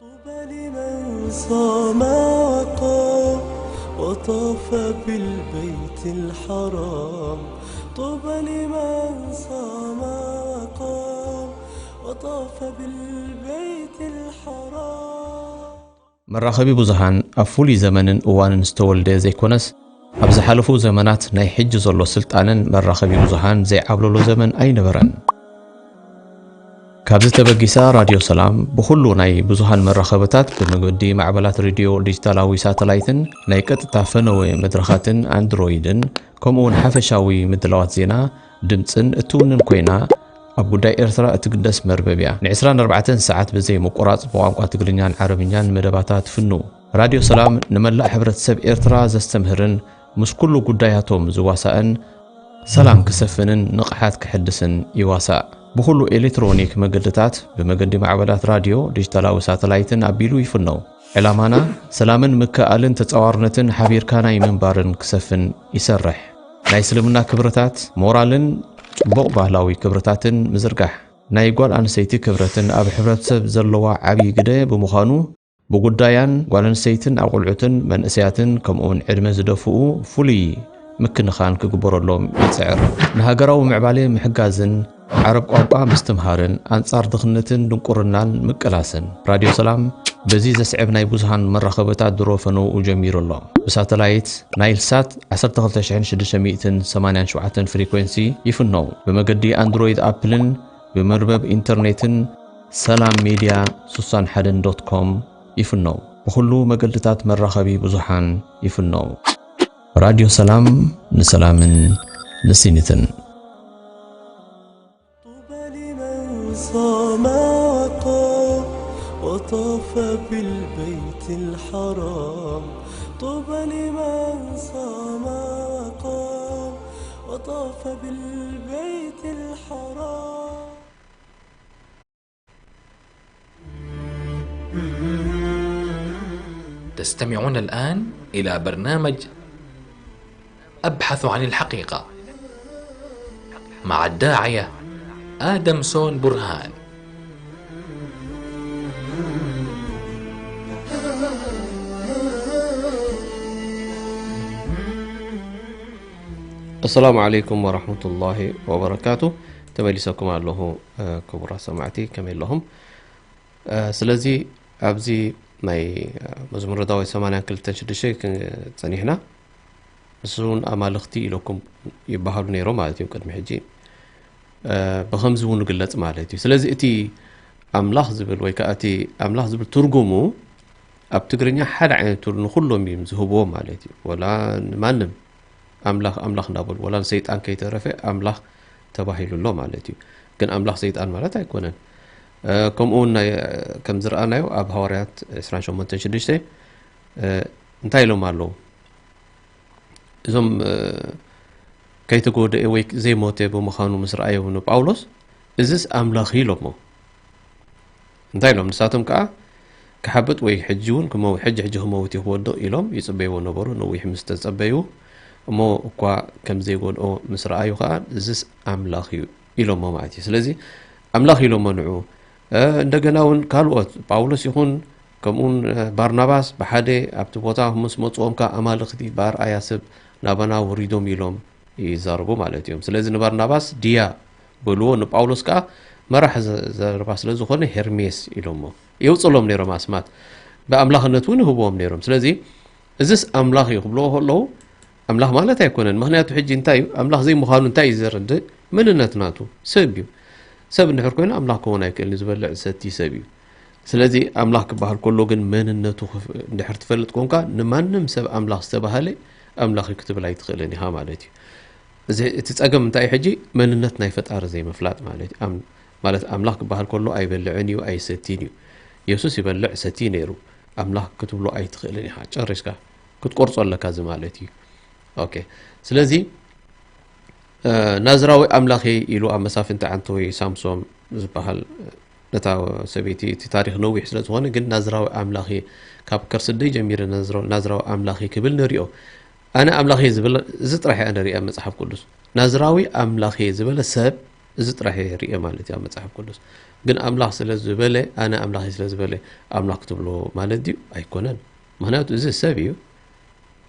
طوبى لمن صام وقام وطاف بالبيت الحرام. طوبى لمن صام وقام وطاف بالبيت الحرام. መራኸቢ ብዙሃን ኣብ ፍሉይ ዘመንን እዋንን ዝተወልደ ዘይኮነስ፣ ኣብ ዝሓለፉ ዘመናት ናይ ሕጂ ዘሎ ስልጣነን መራኸቢ ብዙሃን ዘይዓብለሎ ዘመን ኣይነበረን። ካብዚ ተበጊሳ ራድዮ ሰላም ብኹሉ ናይ ብዙሃን መራኸብታት ብመገዲ ማዕበላት ሬድዮ ዲጂታላዊ ሳተላይትን ናይ ቀጥታ ፈነወ መድረኻትን ኣንድሮይድን ከምኡውን ሓፈሻዊ ምድላዋት ዜና ድምጽን እትውንን ኮይና ኣብ ጉዳይ ኤርትራ እትግደስ መርበብ እያ። ን ዕስራን ኣርባዕተን ሰዓት ብዘይ ምቁራጽ ብቋንቋ ትግርኛን ዓረብኛን መደባታ ትፍኑ። ራድዮ ሰላም ንመላእ ሕብረተሰብ ኤርትራ ዘስተምህርን ምስ ኩሉ ጉዳያቶም ዝዋሳእን ሰላም ክሰፍንን ንቕሓት ክሕድስን ይዋሳእ። ብኹሉ ኤሌክትሮኒክ መገድታት ብመገዲ ማዕበላት ራድዮ፣ ዲጂታላዊ ሳተላይትን ኣቢሉ ይፍነው። ዕላማና ሰላምን ምክእኣልን ተጻዋርነትን ሓቢርካ ናይ ምንባርን ክሰፍን ይሰርሕ። ናይ እስልምና ክብርታት፣ ሞራልን ጽቡቕ ባህላዊ ክብርታትን ምዝርጋሕ። ናይ ጓል ኣንስተይቲ ክብረትን ኣብ ሕብረተሰብ ዘለዋ ዓብዪ ግደ ብምዃኑ፣ ብጉዳያን ጓል ኣንስተይትን ኣቑልዑትን መንእሰያትን ከምኡውን ዕድመ ዝደፍኡ ፍሉይ ምክንኻን ክግበረሎም ይጽዕር። ንሃገራዊ ምዕባሌ ምሕጋዝን ዓረብ ቋንቋ ምስትምሃርን ኣንጻር ድኽነትን ድንቁርናን ምቅላስን። ራድዮ ሰላም በዚ ዘስዕብ ናይ ብዙሃን መራኸብታት ድሮ ፈነውኡ ጀሚሩ ኣሎ። ብሳተላይት ናይል ሳት ዓሰርተ ክልተ ሽሕን ሽዱሽተ ሚእትን ሰማንያን ሸውዓተን ፍሪኮንሲ ይፍነው። ብመገዲ ኣንድሮይድ ኣፕልን ብመርበብ ኢንተርኔትን ሰላም ሜድያ ስሳን ሓደን ዶት ኮም ይፍነው። ብኹሉ መገድታት መራኸቢ ብዙሓን ይፍነው። ራድዮ ሰላም ንሰላምን ንስኒትን። طوبى لمن صام وقام وطاف بالبيت الحرام. طوبى لمن صام وقام وطاف بالبيت الحرام. تستمعون الآن إلى برنامج أبحث عن الحقيقة مع الداعية آدمسون برهان. السلام عليكم ورحمة الله وبركاته. ተመሊሰኩም ኣለኹ። እ፣ ክቡራት ሰማዕቲ ከመይ ኣለኹም? እ፣ ስለዚ ኣብዚ ናይ፣ እ፣ መዝሙረ ዳዊት ሰማንያን ክልተን ሽዱሽተ ክ-፣ ጸኒሕና። ንሱ እውን ኣማልኽቲ ኢለኩም ይበሃሉ ነይሮም ማለት እዩ ቅድሚ ሕጂ። እ፣ ብኸምዚ እውን ይግለጽ ማለት እዩ። ስለዚ እቲ ኣምላኽ ዝብል ወይ ከኣ እቲ ኣምላኽ ዝብል ትርጉሙ ኣብ ትግርኛ ሓደ ዓይነት ትርጉም ንኹሎም እዮም ዝህብዎ ማለት እዩ። ወላ ንማንም ኣምላኽ ኣምላኽ እንዳበሉ፣ ወላ ንሰይጣን ከይተረፈ ኣምላኽ ተባሂሉ ኣሎ ማለት እዩ። ግን ኣምላኽ ሰይጣን ማለት ኣይኮነን። ከምኡ እውን ከም ዝረኣናዮ ኣብ ሃዋርያት ዕስራን ሸሞንተን ሽዱሽተ እንታይ ኢሎም ኣለዉ? እዞም ከይተጎደኤ ወይ ዘይሞተ ብምዃኑ ምስ ረኣዮ ንጳውሎስ፣ እዝስ ኣምላኽ እዩ ኢሎሞ። እንታይ ኢሎም ንሳቶም ከዓ? ክሓብጥ ወይ ሕጂ እውን ክመው ሕጂ ሕጂ ክመውት እዩ ክወድቕ ኢሎም ይፅበይዎ ነበሩ። ነዊሕ ምስ ተፀበዩ እሞ እኳ ከም ዘይጎድኦ ምስ ረኣዩ ከዓ እዝስ ኣምላኽ እዩ ኢሎሞ ማለት እዩ። ስለዚ ኣምላኽ ኢሎሞ ንዑ። እንደገና እውን ካልኦት ጳውሎስ ይኹን ከምኡውን ባርናባስ ብሓደ ኣብቲ ቦታ ምስ መፅኦም ከዓ ኣማልኽቲ ብኣርኣያ ሰብ ናባና ወሪዶም ኢሎም ይዛረቡ ማለት እዮም። ስለዚ ንባርናባስ ድያ በልዎ፣ ንጳውሎስ ከዓ መራሕ ዘረባ ስለ ዝኾነ ሄርሜስ ኢሎሞ የውፅሎም ነይሮም ኣስማት። ብኣምላኽነት እውን ይህብዎም ነይሮም። ስለዚ እዝስ ኣምላኽ እዩ ክብልዎ ከለዉ ኣምላኽ ማለት ኣይኮነን። ምክንያቱ ሕጂ እንታይ እዩ ኣምላኽ ዘይምዃኑ እንታይ እዩ ዘረድእ? መንነት ናቱ ሰብ እዩ። ሰብ እንድሕር ኮይኑ ኣምላኽ ክኸውን ኣይክእልን። ዝበልዕ ዝሰቲ ሰብ እዩ። ስለዚ ኣምላኽ ክበሃል ከሎ ግን መንነቱ እንድሕር ትፈልጥ ኮንካ ንማንም ሰብ ኣምላኽ ዝተባህለ ኣምላኽ እዩ ክትብል ኣይትኽእልን ኢኻ ማለት እዩ። እዚ እቲ ጸገም እንታይ እዩ ሕጂ? መንነት ናይ ፈጣሪ ዘይምፍላጥ ማለት እዩ። ማለት ኣምላኽ ክበሃል ከሎ ኣይበልዕን እዩ ኣይሰትን እዩ። የሱስ ይበልዕ ሰቲ ነይሩ። ኣምላኽ ክትብሎ ኣይትኽእልን ኢኻ። ጨሪስካ ክትቆርጾ ኣለካ እዚ ማለት እዩ። ኦኬ። ስለዚ ናዝራዊ ኣምላኽ ኢሉ ኣብ መሳፍንቲ ዓንተወይ ሳምሶም ዝበሃል ነታ ሰበይቲ እቲ ታሪኽ ነዊሕ ስለ ዝኾነ ግን ናዝራዊ ኣምላኽ ካብ ከርሲ ኣደይ ጀሚረ ናዝራዊ ኣምላኽ ክብል ንሪኦ። ኣነ ኣምላኽ ዝብል እዚ ጥራሕ እያ ንሪኣ መጽሓፍ ቅዱስ። ናዝራዊ ኣምላኽ ዝበለ ሰብ እዚ ጥራሕ እየ ሪኤ ማለት እዩ ኣብ መጽሓፍ ቅዱስ። ግን ኣምላኽ ስለ ዝበለ ኣነ ኣምላኽ ስለ ዝበለ ኣምላኽ ክትብሎ ማለት ድዩ? ኣይኮነን። ምክንያቱ እዚ ሰብ እዩ።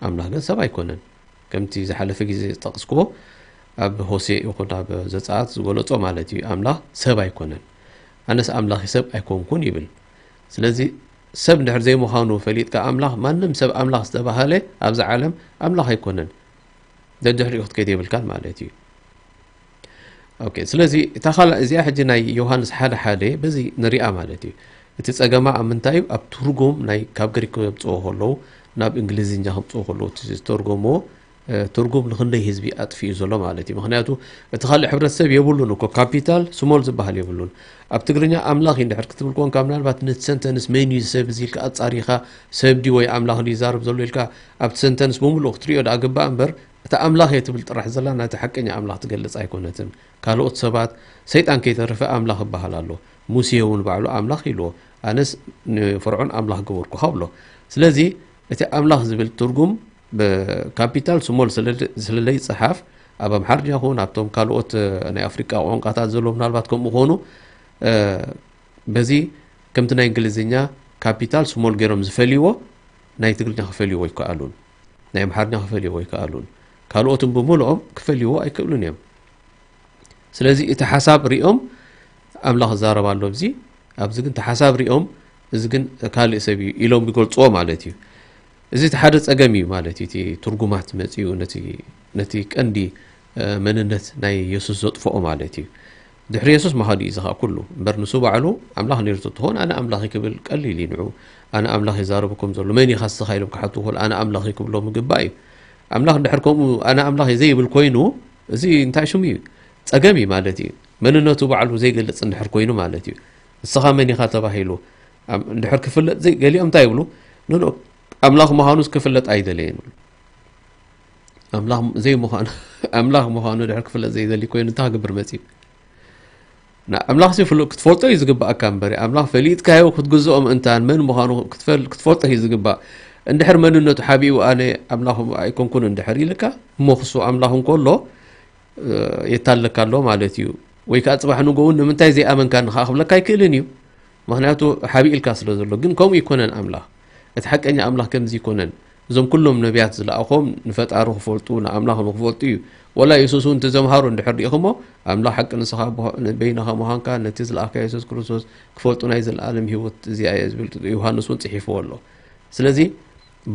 ኣምላኽ ግን ሰብ ኣይኮነን። ከምቲ ዝሓለፈ ግዜ ዝጠቕስክዎ ኣብ ሆሴእ ይኹን ኣብ ዘጸኣት ዝገለጾ ማለት እዩ። ኣምላኽ ሰብ ኣይኮነን። ኣነስ ኣምላኽ ሰብ ኣይኮንኩን ይብል። ስለዚ ሰብ እንድሕር ዘይምዃኑ ፈሊጥካ ኣምላኽ ማንም ሰብ ኣምላኽ ዝተባህለ ኣብዛ ዓለም ኣምላኽ ኣይኮነን። ደድሕሪኡ ክትከይድ የብልካን ማለት እዩ። ኦኬ፣ ስለዚ እታ ካልእ እዚኣ ሕጂ ናይ ዮሃንስ ሓደ ሓደ በዚ ንሪኣ ማለት እዩ። እቲ ጸገማ ኣብ ምንታይ እዩ? ኣብ ትርጉም ናይ ካብ ግሪክ ከምጽኦ ከለዉ ናብ እንግሊዝኛ ከምጽኦ ከለዉ እቲ ዝተርጎምዎ ትርጉም ንክንደይ ህዝቢ ኣጥፊኡ ዘሎ ማለት እዩ። ምክንያቱ እቲ ካልእ ሕብረተሰብ የብሉን እኮ ካፒታል ስሞል ዝበሃል የብሉን። ኣብ ትግርኛ ኣምላኽ እዩ እንድሕር ክትብል ኮንካ ምናልባት ነቲ ሰንተንስ መን እዩ ሰብ እዚ ኢልካ ኣጻሪኻ ሰብ ድዩ ወይ ኣምላኽ ድዩ ይዛረብ ዘሎ ኢልካ ኣብቲ ሰንተንስ ብምሉእ ክትሪኦ ደኣ ግባእ እምበር እታ ኣምላኽ እየ ትብል ጥራሕ ዘላ ናይቲ ሓቀኛ ኣምላኽ ትገልጽ ኣይኮነትን። ካልኦት ሰባት ሰይጣን ከይተረፈ ኣምላኽ ይበሃል ኣሎ። ሙሴ እውን ባዕሉ ኣምላኽ ኢልዎ። ኣነስ ንፈርዖን ኣምላኽ ገበርኩኻ ብሎ። ስለዚ እቲ ኣምላኽ ዝብል ትርጉም ብካፒታል ስሞል ስለ ዘይጸሓፍ ኣብ ኣምሓርኛ ይኹን ኣብቶም ካልኦት ናይ ኣፍሪቃ ቋንቋታት ዘሎ ምናልባት ከምኡ ኾኑ በዚ ከምቲ ናይ እንግሊዝኛ ካፒታል ስሞል ገይሮም ዝፈልይዎ ናይ ትግርኛ ክፈልይዎ ኣይከኣሉን። ናይ ኣምሓርኛ ክፈልይዎ ኣይከኣሉን። ካልኦትን ብምልኦም ክፈልይዎ ኣይክእሉን እዮም። ስለዚ እቲ ሓሳብ ሪኦም ኣምላኽ ይዛረብ ኣሎ ኣብዚ ኣብዚ ግን እቲ ሓሳብ ሪኦም እዚ ግን ካልእ ሰብ እዩ ኢሎም ይገልፅዎ ማለት እዩ። እዚ እቲ ሓደ ፀገም እዩ ማለት እዩ። እቲ ትርጉማት መፂኡ ነቲ ቀንዲ መንነት ናይ የሱስ ዘጥፍኦ ማለት እዩ። ድሕሪ የሱስ ምኻዱ እዩ እዚ ኸዓ ኩሉ እምበር ንሱ ባዕሉ ኣምላኽ ነይሩ ተትኾን ኣነ ኣምላኽ ክብል ቀሊል እዩ ንዑ። ኣነ ኣምላኽ ይዛረበኩም ዘሎ መን ኢኻ ንስኻ ኢሎም ክሓቱ ከሎ ኣነ ኣምላኽ ክብሎም ይግባእ እዩ። ኣምላኽ ድሕር ከምኡ ኣነ ኣምላኽ ዘይብል ኮይኑ እዚ እንታይ ሽሙ እዩ? ፀገም እዩ ማለት እዩ። መንነቱ ባዕሉ ዘይገልፅ እንድሕር ኮይኑ ማለት እዩ። ንስኻ መን ኢኻ ተባሂሉ እንድሕር ክፍለጥ ገሊኦም እንታይ ይብሉ? ኖኖ ኣምላኽ ምዃኑስ ክፍለጥ ኣይደለየን ይብሉ። ኣምላኽ ዘይምዃኑ ኣምላኽ ምዃኑ ድሕር ክፍለጥ ዘይደሊ ኮይኑ እንታይ ክገብር መፅዩ? ኣምላኽ ሲ ክትፈልጦ እዩ ዝግባእካ እምበር ኣምላኽ ፈሊጥካዮ ክትግዝኦ ምእንታን መን ምዃኑ ክትፈልጦ እዩ ዝግባእ። እንድሕር መንነቱ ሓቢኡ ኣነ ኣምላኽ ኣይኮንኩን እንድሕር ኢልካ እሞ ክሱ ኣምላኽ እንከሎ የታለካ ኣሎ ማለት እዩ። ወይ ከዓ ፅባሕ ንጎ እውን ንምንታይ ዘይኣመንካኒ ከዓ ክብለካ ኣይክእልን እዩ። ምክንያቱ ሓቢእልካ ስለ ዘሎ። ግን ከምኡ ይኮነን ኣምላኽ። እቲ ሓቀኛ ኣምላኽ ከምዚ ይኮነን። እዞም ኩሎም ነቢያት ዝለኣኾም ንፈጣሪ ክፈልጡ ንኣምላኽ ንክፈልጡ እዩ። ወላ የሱስ እውን ተዘምሃሩ እንድሕር ሪኢኹሞ ኣምላኽ ሓቂ ንስኻ በይንኻ ምዃንካ ነቲ ዝለኣኽካ የሱስ ክርስቶስ ክፈልጡ ናይ ዘለኣለም ህይወት እዚኣ እየ ዝብል ዮሃንስ እውን ፅሒፍዎ ኣሎ። ስለዚ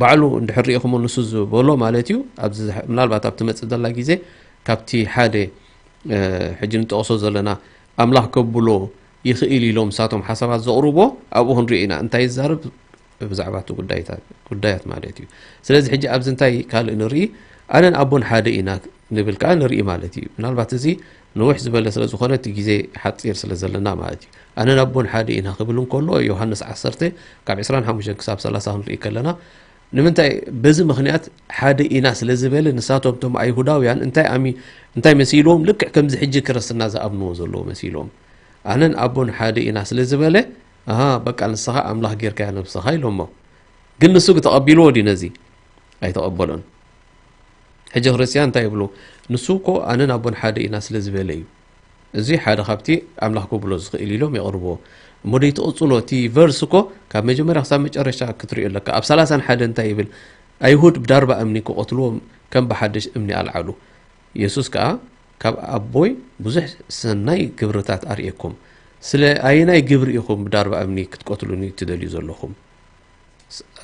ባዕሉ እንድሕር ሪኢኹሞ ንሱ ዝበሎ ማለት እዩ። ኣብዚ ምናልባት ኣብ ትመፅእ ዘላ ግዜ ካብቲ ሓደ ሕጂ ንጠቕሶ ዘለና ኣምላኽ ከብሎ ይኽእል ኢሎም ንሳቶም ሓሳባት ዘቕርቦ ኣብኡ ክንሪኦ ኢና እንታይ ይዛረብ ብዛዕባ እቲ ጉዳያት ማለት እዩ። ስለዚ ሕጂ ኣብዚ እንታይ ካልእ ንርኢ? ኣነን ኣቦን ሓደ ኢና ንብል ከኣ ንርኢ ማለት እዩ። ምናልባት እዚ ንውሕ ዝበለ ስለ ዝኾነ እቲ ግዜ ሓጺር ስለ ዘለና ማለት እዩ። ኣነን ኣቦን ሓደ ኢና ክብል እንከሎ ዮሃንስ ዓሰርተ ካብ ዕስራን ሓሙሽተን ክሳብ ሰላሳ ክንርኢ ከለና ንምንታይ በዚ ምኽንያት ሓደ ኢና ስለ ዝበለ ንሳቶም እቶም ኣይሁዳውያን እንታይ ኣሚ እንታይ መሲልዎም ልክዕ ከምዚ ሕጂ ክርስትና ዝኣምንዎ ዘለዉ መሲልዎም ኣነን ኣቦን ሓደ ኢና ስለ ዝበለ ኣሃ በቃ ንስኻ ኣምላኽ ጌርካያ ነብስኻ ኢሎሞ። ግን ንሱ ተቐቢልዎ ድዩ ነዚ? ኣይተቐበሎን። ሕጂ ክርስትያን እንታይ ይብሉ? ንሱ እኮ ኣነን ኣቦን ሓደ ኢና ስለ ዝበለ እዩ። እዚ ሓደ ካብቲ ኣምላኽ ክብሎ ዝኽእል ኢሎም የቕርብዎ። እሞ ደይ ትቕጽሎ እቲ ቨርስ እኮ ካብ መጀመርያ ክሳብ መጨረሻ ክትሪኦ ኣለካ። ኣብ ሰላሳን ሓደ እንታይ ይብል? ኣይሁድ ብዳርባ እምኒ ክቐትልዎም ከም ብሓድሽ እምኒ ኣልዓሉ። የሱስ ከኣ ካብ ኣቦይ ብዙሕ ሰናይ ግብርታት ኣርእየኩም። ስለ ኣየናይ ግብሪ ኢኹም ብዳርባ እምኒ ክትቀትሉኒ ትደልዩ ዘለኹም?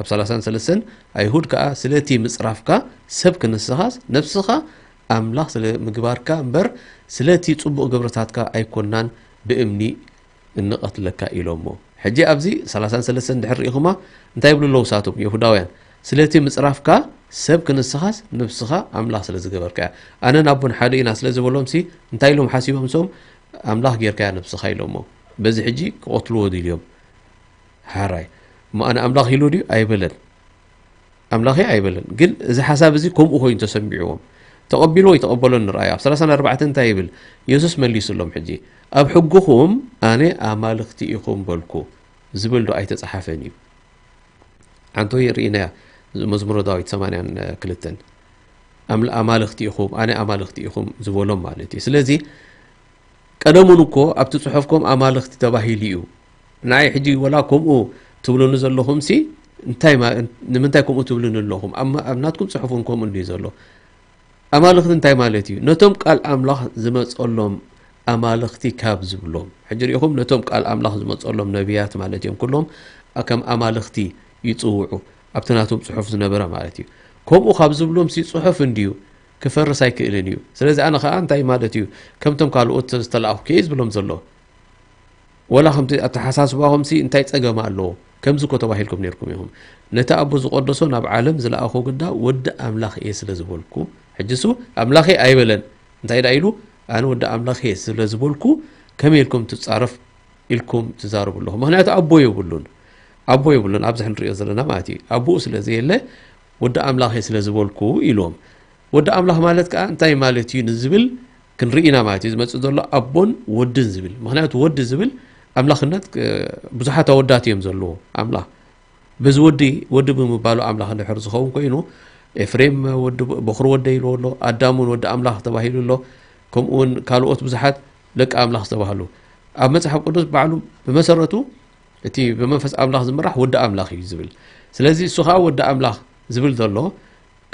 ኣብ ሰላሳን ሰለስተን ኣይሁድ ከኣ ስለቲ ምጽራፍካ ሰብ ክንስኻስ ነብስኻ ኣምላኽ ስለ ምግባርካ እምበር ስለቲ ጽቡቕ ግብርታትካ ኣይኮናን ብእምኒ እንቐትለካ ኢሎሞ። ሕጂ ኣብዚ ሰላሳን ሰለስተን ድሕር ርኢኹማ እንታይ ይብሉ ኣለዉ ሳቶም ይሁዳውያን ስለቲ ምጽራፍካ ሰብ ክንስኻስ ነብስኻ ኣምላኽ ስለ ዝገበርካ እያ። ኣነን ኣቦን ሓደ ኢና ስለ ዝበሎም ሲ እንታይ ኢሎም ሓሲቦም ሶም ኣምላኽ ጌርካያ ነብስኻ ኢሎሞ። በዚ ሕጂ ክቐትልዎ ድልዮም። ሓራይ እሞ ኣነ ኣምላኽ ኢሉ ድዩ ኣይበለን። ኣምላኽ ኣይበለን። ግን እዚ ሓሳብ እዚ ከምኡ ኮይኑ ተሰሚዕዎም። ተቐቢሎ ይተቐበሎ ንርኣዮ። ኣብ ሰላሳን ኣርባዕተን እንታይ ይብል? የሱስ መሊሱሎም ሕጂ ኣብ ሕግኹም ኣነ ኣማልኽቲ ኢኹም በልኩ ዝብል ዶ ኣይተጻሓፈን እዩ? ኣንቶ ይርኢናያ መዝሙረ ዳዊት ሰማንያን ክልተን ኣማልኽቲ ኢኹም ኣነ ኣማልኽቲ ኢኹም ዝበሎም ማለት እዩ። ስለዚ ቀደሙን እኮ ኣብቲ ጽሑፍኩም ኣማልኽቲ ተባሂሉ እዩ። ንዓይ ሕጂ ወላ ከምኡ ትብሉኒ ዘለኹም ሲ እንታይ ማ- ንምንታይ ከምኡ ትብሉኒ ኣለኹም? ኣብ ኣብ ናትኩም ጽሑፍ እውን ከምኡ እንድዩ ዘሎ። ኣማልኽቲ እንታይ ማለት እዩ? ነቶም ቃል ኣምላኽ ዝመጸሎም ኣማልኽቲ ካብ ዝብሎም። ሕጂ ርኢኹም ነቶም ቃል ኣምላኽ ዝመጸሎም ነቢያት ማለት እዮም። ኩሎም ከም ኣማልኽቲ ይጽውዑ። ኣብቲ ናቶም ጽሑፍ ዝነበረ ማለት እዩ። ከምኡ ካብ ዝብሎም ሲ ጽሑፍ እንድዩ ክፈርስ ኣይክእልን እዩ። ስለዚ ኣነ ኸኣ እንታይ ማለት እዩ? ከምቶም ካልኦት ዝተላእኹ ከየ ዝብሎም ዘሎ። ወላ ከምቲ ኣተሓሳስባኹም ሲ እንታይ ጸገም ኣለዎ? ከምዚ እኮ ተባሂልኩም ነርኩም ኢኹም። ነቲ ኣቦ ዝቐደሶ ናብ ዓለም ዝለኣኾ ግዳ ወዲ ኣምላኽ እየ ስለ ዝበልኩ፣ ሕጂ እሱ ኣምላኽ እየ ኣይበለን። እንታይ ደኣ ኢሉ? ኣነ ወዲ ኣምላኽ እየ ስለ ዝበልኩ ከመይ ኢልኩም ትጻረፍ ኢልኩም ትዛረቡ ኣለኹም? ምኽንያቱ ኣቦ የብሉን። ኣቦ የብሉን ኣብዚ ክንሪኦ ዘለና ማለት እዩ። ኣቦኡ ስለ ዘየለ ወዲ ኣምላኽ እየ ስለ ዝበልኩ ኢሎም። ወዲ ኣምላኽ ማለት ከኣ እንታይ ማለት እዩ ንዝብል ክንርኢ ኢና ማለት እዩ። ዝመጽእ ዘሎ ኣቦን ወድን ዝብል። ምኽንያቱ ወዲ ዝብል ኣምላኽነት እ፣ ብዙሓት ኣወዳት እዮም ዘለዎ ኣምላኽ። በዚ ወዲ ወዲ ብምባሉ ኣምላኽ እንድሕር ዝኸውን ኮይኑ ኤፍሬም ወዲ በኹሪ ወደይ ኢልዎ ኣሎ። ኣዳም እውን ወዲ ኣምላኽ ተባሂሉ ኣሎ። ከምኡ እውን ካልኦት ብዙሓት ደቂ ኣምላኽ ዝተባህሉ ኣብ መጽሓፍ ቅዱስ ባዕሉ ብመሰረቱ እቲ ብመንፈስ ኣምላኽ ዝምራሕ ወዲ ኣምላኽ እዩ ዝብል። ስለዚ እሱ ከዓ ወዲ ኣምላኽ ዝብል ዘሎ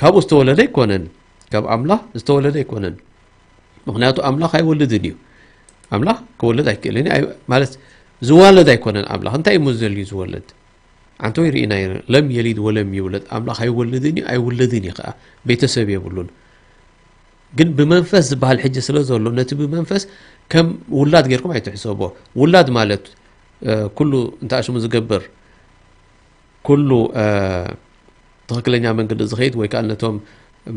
ካብኡ ዝተወለደ ኣይኮነን፣ ካብ ኣምላኽ ዝተወለደ ኣይኮነን። ምኽንያቱ ኣምላኽ ኣይወልድን እዩ። ኣምላኽ ክወልድ ኣይክእልን እዩ። ኣይ- ማለት ዝዋለድ ኣይኮነን ኣምላኽ። እንታይ እዩ ዘልዩ ዝወለድ? ኣንተ ወይ ርኢና ለም የሊድ ወለም ይውለድ። ኣምላኽ ኣይወልድን እዩ፣ ኣይውለድን እዩ ከዓ። ቤተሰብ የብሉን። ግን ብመንፈስ ዝበሃል ሕጂ ስለ ዘሎ ነቲ ብመንፈስ ከም ውላድ ጌርኩም ኣይትሕሰቦ። ውላድ ማለት እ፣ ኩሉ እንተ ኣሽሙ ዝገብር ኩሉ እ፣ ትኽክለኛ መንገዲ ዝኸይድ ወይ ከዓ ነቶም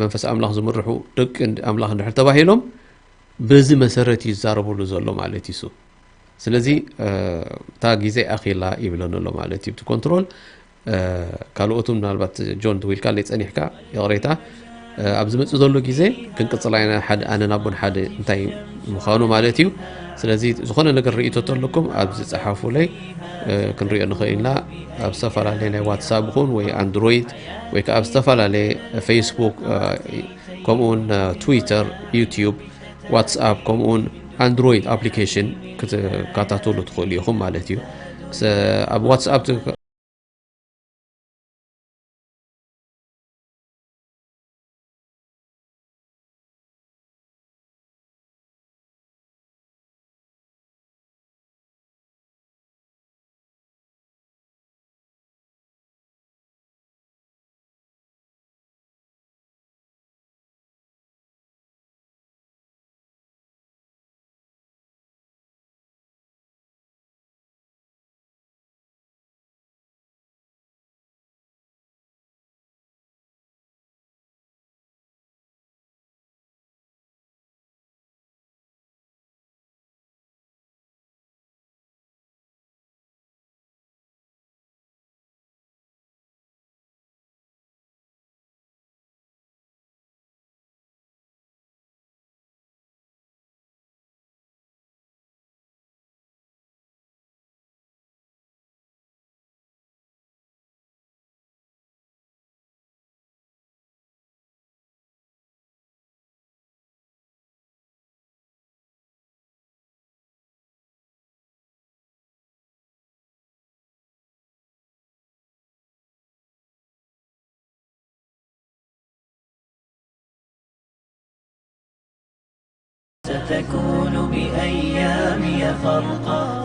መንፈስ ኣምላኽ ዝምርሑ ደቂ ኣምላኽ እንድሕር ተባሂሎም በዚ መሰረት እዩ ዝዛረበሉ ዘሎ ማለት እዩ። ስለዚ እ፣ እታ ግዜ ኣኺላ ይብለኒ ኣሎ ማለት እዩ። እቲ ኮንትሮል ካልኦቱ ምናልባት ጆን ትዊልካ ለይ ጸኒሕካ ይቕሬታ። ኣብ ዝመጽእ ዘሎ ግዜ ክንቅጽላ ኢና ሓደ ኣነን ኣቦን ሓደ እንታይ ምዃኑ ማለት እዩ። ስለዚ ዝኾነ ነገር ርእይቶ ተለኩም ኣብዚ ጸሓፉለይ ክንሪኦ ንኽእል ኢና። ኣብ ዝተፈላለየ ናይ ዋትሳፕ ይኹን ወይ ኣንድሮይድ ወይ ከዓ ኣብ ዝተፈላለየ ፌስቡክ ከምኡውን ትዊተር፣ ዩቲዩብ፣ ዋትስኣፕ ከምኡውን ኣንድሮይድ ኣፕሊኬሽን ክትከታተሉ ትኽእሉ ኢኹም ማለት እዩ። ኣብ ዋትስኣፕ تكون بأيامي فرقا.